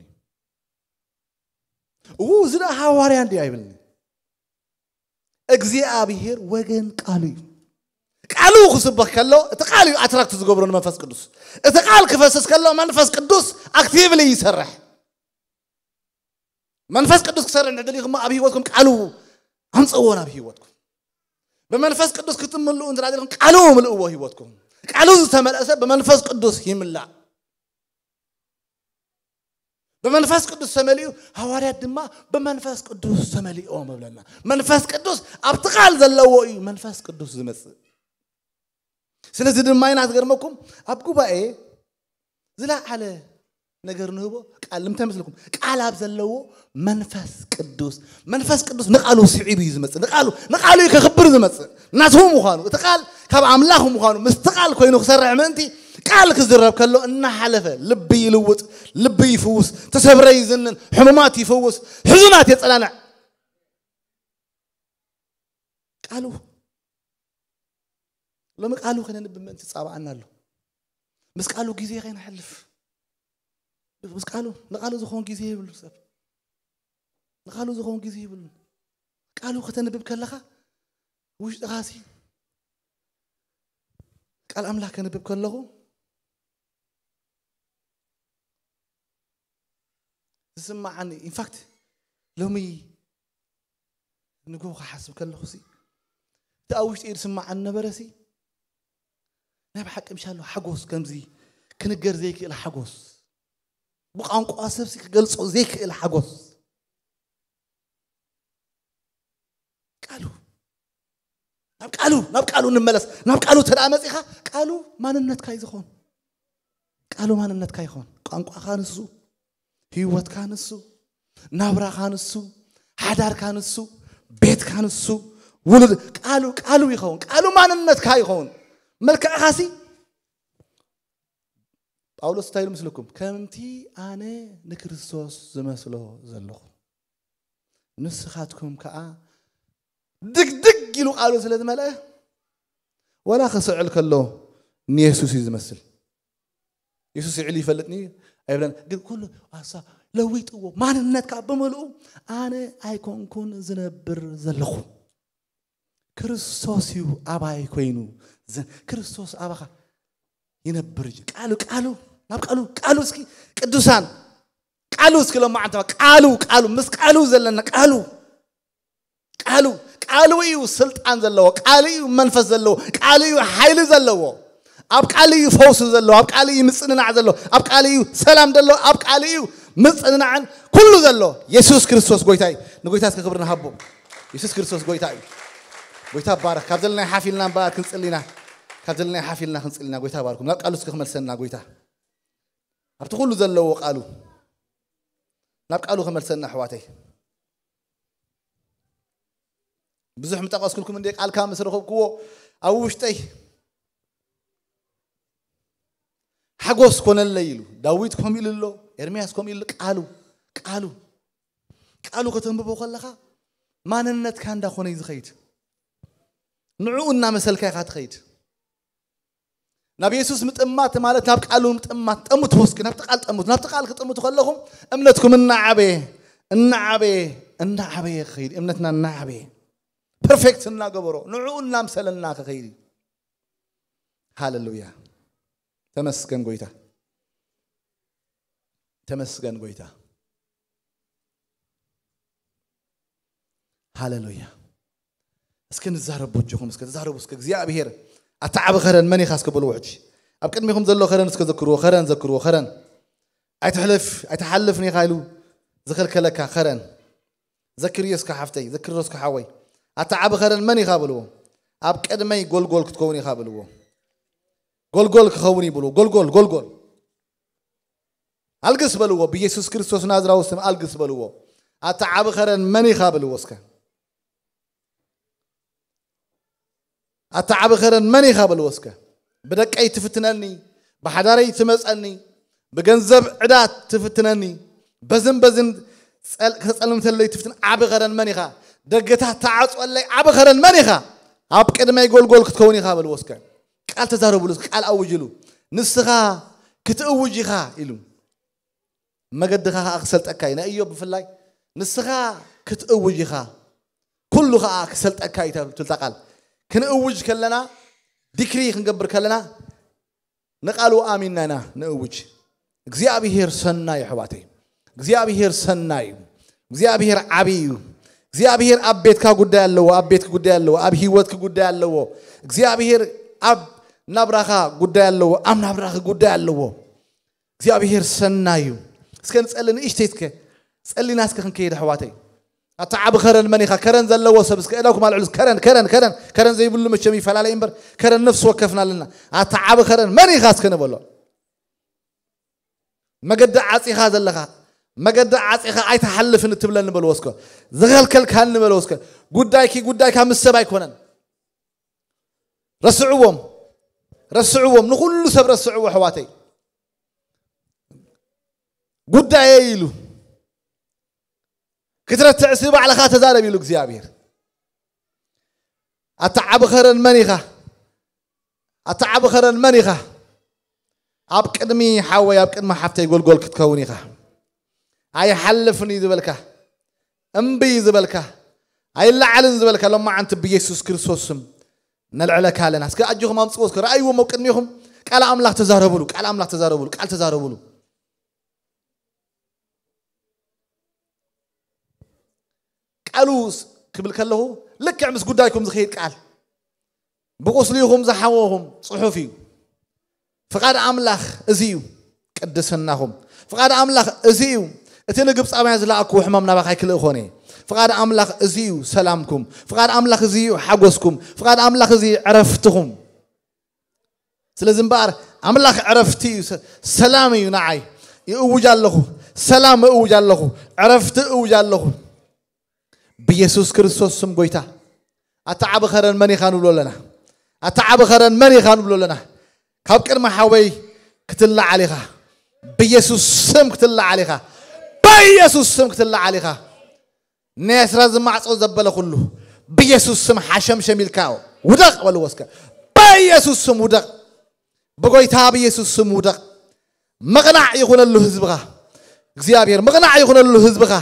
እዉ እዚ ደኣ ሃዋርያ እንዲ ኣይብልኒ። እግዚኣብሔር ወገን ቃሉ እዩ። ቃሉ ክስበኽ ከሎ እቲ ቃል እዩ ኣትራክት ዝገብሮ ንመንፈስ ቅዱስ። እቲ ቃል ክፈስስ ከሎ መንፈስ ቅዱስ ኣክቲቭሊ ይሰርሕ። መንፈስ ቅዱስ ክሰርሕ እንድሕር ደሊኹም ኣብ ህይወትኩም ቃሉ ኣምፅእዎ ናብ ህይወትኩም። ብመንፈስ ቅዱስ ክትምልኡ እንድሕር ደሊኹም ቃሉ ምልእዎ ህይወትኩም። ቃሉ ዝተመልአ ሰብ ብመንፈስ ቅዱስ ይምላእ። ብመንፈስ ቅዱስ ተመሊኡ፣ ሃዋርያት ድማ ብመንፈስ ቅዱስ ተመሊኦም እብለና። መንፈስ ቅዱስ ኣብቲ ቃል ዘለዎ እዩ መንፈስ ቅዱስ ዝመጽእ። ስለዚ ድማ ኢና ዝገርመኩም ኣብ ጉባኤ ዝለዓለ ነገር ንህቦ ቃል ንምታይ መስልኩም? ቃል ኣብ ዘለዎ መንፈስ ቅዱስ። መንፈስ ቅዱስ ንቃሉ ስዒቡ እዩ ዝመጽእ። ንቃሉ ንቃሉ እዩ ከኽብር ዝመጽእ። ናቱ ምዃኑ፣ እቲ ቃል ካብ ኣምላኽ ምዃኑ፣ ምስቲ ቃል ኮይኑ ክሰርሕ ምእንቲ ቃል ክዝረብ ከሎ እናሓለፈ ልቢ ይልውጥ፣ ልቢ ይፍውስ፣ ተሰብረ ይዝንን፣ ሕሙማት ይፍውስ፣ ሕዙናት የጸናንዕ። ቃሉ ሎሚ ቃሉ ከነንብብ ምእንቲ ጻባኣና ኣሎ። ምስ ቃሉ ግዜ ከይነሕልፍ፣ ምስ ቃሉ ንቃሉ ዝኾን ግዜ ይብሉ ሰብ። ንቃሉ ዝኾን ግዜ ይብሉ። ቃሉ ከተንብብ ከለኻ ውሽጥኻ ሲ ቃል ኣምላኽ ከንብብ ከለኹ ዝስማዓኒ ኢንፋክት ሎሚ ንግሆ ክሓስብ ከለኹ ሲ እቲ ኣብ ውሽጢ ዝስማዓኒ ነበረ ሲ ናይ ብሓቂ ምሻሎ ሓጎስ ከምዚ ክንገር ዘይክእል ሓጎስ ብቋንቋ ሰብሲ ክገልጾ ዘይክእል ሓጎስ ቃሉ ናብ ቃሉ ናብ ቃሉ ንመለስ ናብ ቃሉ ተደኣ መጺኻ ቃሉ ማንነትካ እዩ ዝኾን ቃሉ ማንነትካ ይኾን ቋንቋኻ ንሱ ህይወትካ ንሱ ናብራኻ ንሱ ሓዳርካ ንሱ ቤትካ ንሱ ውሉድ ቃሉ ቃሉ ይኸውን ቃሉ ማንነትካ ይኸውን መልክዕኻ ሲ ጳውሎስ እንታይ ኢሉ ምስልኩም ከምቲ ኣነ ንክርስቶስ ዝመስሎ ዘለኹ ንስኻትኩም ከዓ ድግድግ ኢሉ ቃሉ ስለ ዝመልአ ወላ ክስዕል ከሎ ንየሱስ እዩ ዝመስል የሱስ ይዕል ይፈልጥኒ ኣይብለን ግን ኩሉ ኣሳ ለዊጥዎ ማንነትካ ብምልኡ ኣነ ኣይኮንኩን ዝነብር ዘለኹ ክርስቶስ እዩ ኣባይ ኮይኑ ክርስቶስ ኣባኻ ይነብር እዩ ቃሉ ቃሉ ናብ ቃሉ ቃሉ እስኪ ቅዱሳን ቃሉ እስኪ ለማዓንታ ቃሉ ቃሉ ምስ ቃሉ ዘለና ቃሉ ቃሉ ቃሉ እዩ ስልጣን ዘለዎ ቃሉ እዩ መንፈስ ዘለዎ ቃሉ እዩ ሓይሊ ዘለዎ ኣብ ቃሉ እዩ ፈውሲ ዘለዎ ኣብ ቃሉ እዩ ምፅንናዕ ዘለዎ ኣብ ቃሉ እዩ ሰላም ዘለዎ ኣብ ቃሉ እዩ ምፅንናዕን ኩሉ ዘሎ የሱስ ክርስቶስ ጎይታ እዩ ንጎይታ እስከ ክብሪ ንሃቦ የሱስ ክርስቶስ ጎይታ እዩ ጎይታ ባረክ ካብ ዘለና ሓፊልና እምበኣር ክንፅልና ካብ ዘለና ሓፊልና ክንፅልና ጎይታ ባርኩም ናብ ቃሉ እስከ ክመልሰና ጎይታ ኣብቲ ኩሉ ዘለዎ ቃሉ ናብ ቃሉ ከመልሰና ኣሕዋተይ ብዙሕ ምጠቀስኩልኩም እንደ ቃልካ ምስ ረኸብክዎ ኣብ ውሽጠይ ሓጎስ ኮነለይ ኢሉ ዳዊት ከምኡ ኢሉ ኣሎ ኤርምያስ ከምኡ ኢሉ ቃሉ ቃሉ ቃሉ ከተንብቦ ከለኻ ማንነትካ እንዳኾነ እዩ ዝኸይድ ንዕኡ እናመሰልካ ኢኻ ትኸይድ ናብ የሱስ ምጥማት ማለት ናብ ቃሉ ምጥማት ጠምቱ እስኪ ናብቲ ቃል ጠምቱ ናብቲ ቃል ክጥምቱ ከለኹም እምነትኩም እናዓበየ እናዓበየ እናዓበየ ክኸይድ እምነትና እናዓበየ ፐርፌክት እናገበሮ ንዕኡ እናምሰለና ክኸይድ እዩ ሃሌሉያ ተመስገን ጎይታ። ተመስገን ጎይታ። ሃሌሉያ። እስኪ ንዛረብ በጆኹም፣ እስኪ ተዛረቡ። እስኪ እግዚኣብሔር ኣታ ዓቢ ኸረን መን ኢኻ እስኪ በልዎ። ሕጂ ኣብ ቅድሚኹም ዘሎ ኸረን እስኪ ዘክርዎ። ኸረን ዘክርዎ። ኸረን ኣይትሕለፍ ኣይትሓልፍን ኢኻ ኢሉ ዝኸልከለካ ኸረን ዘክርዮ እስኪ ሓፍተይ፣ ዘክርዮ እስኪ ሓወይ። ኣታ ዓቢ ኸረን መን ኢኻ በልዎ። ኣብ ቅድመይ ጎልጎል ክትከውን ኢኻ በልዎ። ጎልጎል ክኸውን እዩ በልዎ። ጎልጎል ጎልጎል ኣልግስ በልዎ። ብኢየሱስ ክርስቶስ ናዝራዊ ስም ኣልግስ በልዎ። ኣታ ዓቢ ኸረን መን ኢኻ በልዎ እስከ። ኣታ ዓቢ ኸረን መን ኢኻ በልዎ እስከ። ብደቀይ ትፍትነኒ፣ ብሓዳረይ ትመጸኒ፣ ብገንዘብ ዕዳ ትፍትነኒ፣ በዝን በዝን ጸል- ከተጸልምተለይ ትፍትን ዓቢ ኸረን መን ኢኻ። ደገታት ተዓጽወለይ ዓቢ ኸረን መን ኢኻ። ኣብ ቅድመይ ጎልጎል ክትከውን ኢኻ በልዎ እስከ። ቃል ተዛረብሉ፣ ቃል ኣውጅሉ። ንስኻ ክትእውጅ ኢኻ ኢሉ። መገድኻ ኸዓ ክሰልጠካ እዩ። ንእዮብ ብፍላይ ንስኻ ክትእውጅ ኢኻ፣ ኩሉ ኸዓ ክሰልጠካ እዩ ትብል እታ ቃል። ክንእውጅ ከለና፣ ዲክሪ ክንገብር ከለና ንቃሉ ኣሚንና ኢና ንእውጅ። እግዚኣብሔር ሰናይ ኣሕዋተይ፣ እግዚኣብሔር ሰናይ እዩ። እግዚኣብሔር ዓብዪ እዩ። እግዚኣብሔር ኣብ ቤትካ ጉዳይ ኣለዎ፣ ኣብ ቤትክ ጉዳይ ኣለዎ፣ ኣብ ህይወትክ ጉዳይ ኣለዎ። እግዚኣብሔር ኣብ ናብራኻ ጉዳይ ኣለዎ፣ ኣብ ናብራኺ ጉዳይ ኣለዎ። እግዚኣብሔር ሰናይ እዩ። እስከ ንጸሊ ንእሽተይ እስከ ጸሊና እስከ ክንከይድ ኣሕዋተይ። ኣታ ዓቢ ከረን መን ኢኻ? ከረን ዘለዎ ሰብ እስከ እዳኩም ኣልዕሉ። ከረን ከረን ከረን ከረን ዘይብሉ መቸም ይፈላለይ እምበር ከረን ነፍሲ ወከፍና ኣለና። ኣታ ዓቢ ከረን መን ኢኻ እስከ ንበሎ። መገዲ ዓጺኻ ዘለኻ፣ መገዲ ዓጺኻ ኣይትሓልፍን እትብለኒ በልዎ እስከ። ዝኸልከልካኒ በልዎ እስከ። ጉዳይኪ ጉዳይካ ምስ ሰብ ኣይኮነን። ረስዕዎም፣ ረስዕዎም፣ ንኹሉ ሰብ ረስዕዎ ኣሕዋተይ። ጉዳየይ ኢሉ ክትረትዕ ሲ ባዕልኻ ተዛረብ ኢሉ እግዚኣብሔር። ኣታ ዓቢ ኸረን መን ኢኻ? ኣታ ዓቢ ኸረን መን ኢኻ? ኣብ ቅድሚ ሓወይ ኣብ ቅድሚ ሓፍተይ ጎልጎል ክትከውን ኢኻ። ኣይሓልፍን እዩ ዝበልካ፣ እምቢ እዩ ዝበልካ፣ ኣይለዓልን ዝበልካ ሎማዓንቲ ብኢየሱስ ክርስቶስ ስም ነልዕለካ ኣለና። እስከ ኣጆኹም ኣምጽዎ፣ እስከ ረኣይዎም ኣብ ቅድሚኹም። ቃል ኣምላኽ ተዛረብሉ፣ ቃል ኣምላኽ ተዛረብሉ፣ ቃል ተዛረብሉ። ቃሉ ስ- ክብል ከለኹ ልክዕ ምስ ጉዳይኩም ዝኸይድ ቃል፣ ብቁስሊኹም ዝሓወኹም ጽሑፍ እዩ። ፍቓድ ኣምላኽ እዚ እዩ ቅድስናኹም። ፍቓድ ኣምላኽ እዚ እዩ እቲ ንግብፃውያን ዝለኣክዎ ሕማም ናባኻ ኣይክልእ ኮነ። ፍቓድ ኣምላኽ እዚ እዩ ሰላምኩም። ፍቓድ ኣምላኽ እዚ እዩ ሓጎስኩም። ፍቓድ ኣምላኽ እዚ እዩ ዕረፍትኹም። ስለዚ እምበኣር ኣምላኽ ዕረፍቲ እዩ፣ ሰ- ሰላም እዩ። ንዓይ ይእውጅ ኣለኹ፣ ሰላም እእውጅ ኣለኹ፣ ዕረፍቲ እእውጅ ኣለኹ። ብኢየሱስ ክርስቶስ ስም ጎይታ። ኣታ ዓቢ ኸረን መን ኢኻ ንብሎ ኣለና። ኣታ ዓቢ ኸረን መን ኢኻ ንብሎ ኣለና። ካብ ቅድሚ ሓወይ ክትለዓል ኢኻ። ብኢየሱስ ስም ክትለዓል ኢኻ። ብኢየሱስ ስም ክትለዓል ኢኻ። ናይ ኣስራ ዝማዕጾ ዘበለ ኩሉ ብኢየሱስ ስም ሓሸምሸም ኢልካ ውደቕ በልዎ እስከ። ብኢየሱስ ስም ውደቕ። ብጎይታ ብኢየሱስ ስም ውደቕ። ምቕናዕ ይኹነሉ ህዝብኻ። እግዚኣብሔር ምቕናዕ ይኹነሉ ህዝብኻ።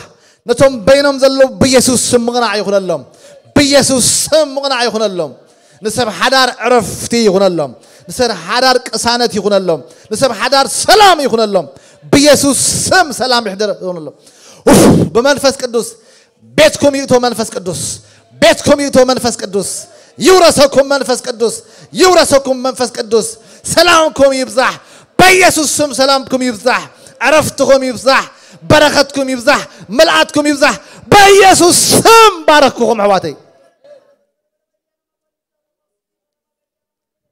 ነቶም በይኖም ዘለዉ ብኢየሱስ ስም ምቕናዕ ይኹነሎም። ብኢየሱስ ስም ምቕናዕ ይኹነሎም። ንሰብ ሓዳር ዕረፍቲ ይኹነሎም። ንሰብ ሓዳር ቅሳነት ይኹነሎም። ንሰብ ሓዳር ሰላም ይኹነሎም። ብኢየሱስ ስም ሰላም ይሕደር ይኹነሎም። ኡፍ፣ ብመንፈስ ቅዱስ ቤትኩም ይእቶ መንፈስ ቅዱስ። ቤትኩም ይእቶ መንፈስ ቅዱስ። ይውረሰኩም መንፈስ ቅዱስ። ይውረሰኩም መንፈስ ቅዱስ። ሰላምኩም ይብዛሕ። በኢየሱስ ስም ሰላምኩም ይብዛሕ። ዕረፍትኹም ይብዛሕ። በረኸትኩም ይብዛሕ። ምልኣትኩም ይብዛሕ። በኢየሱስ ስም ባረክኩም ኣሕዋተይ።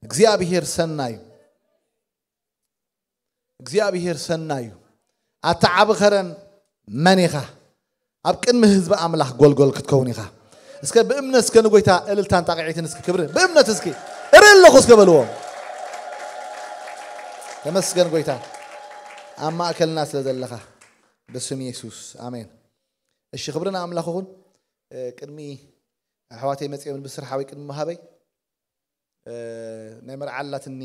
እግዚኣብሔር ሰናይ እዩ። እግዚኣብሔር ሰናይ እዩ። ኣታ ዓቢ ኸረን መን ኢኻ? ኣብ ቅድሚ ህዝቢ ኣምላኽ ጎልጎል ክትከውን ኢኻ። እስከ ብእምነት እስከ ንጎይታ እልልታን ጣቕዒትን እስኪ ክብሪ ብእምነት እስኪ እርኢ ኣለኹ እስከ በልዎ። ተመስገን ጎይታ ኣብ ማእከልና ስለ ዘለኻ ብስም የሱስ ኣሜን። እሺ ክብሪ ንኣምላኽ ይኹን። እ፣ ቅድሚ ኣሕዋተይ መጺኦም ብስራሕ ወይ ቅድሚ ምሃበይ እ፣ ናይ መርዓ ኣላትኒ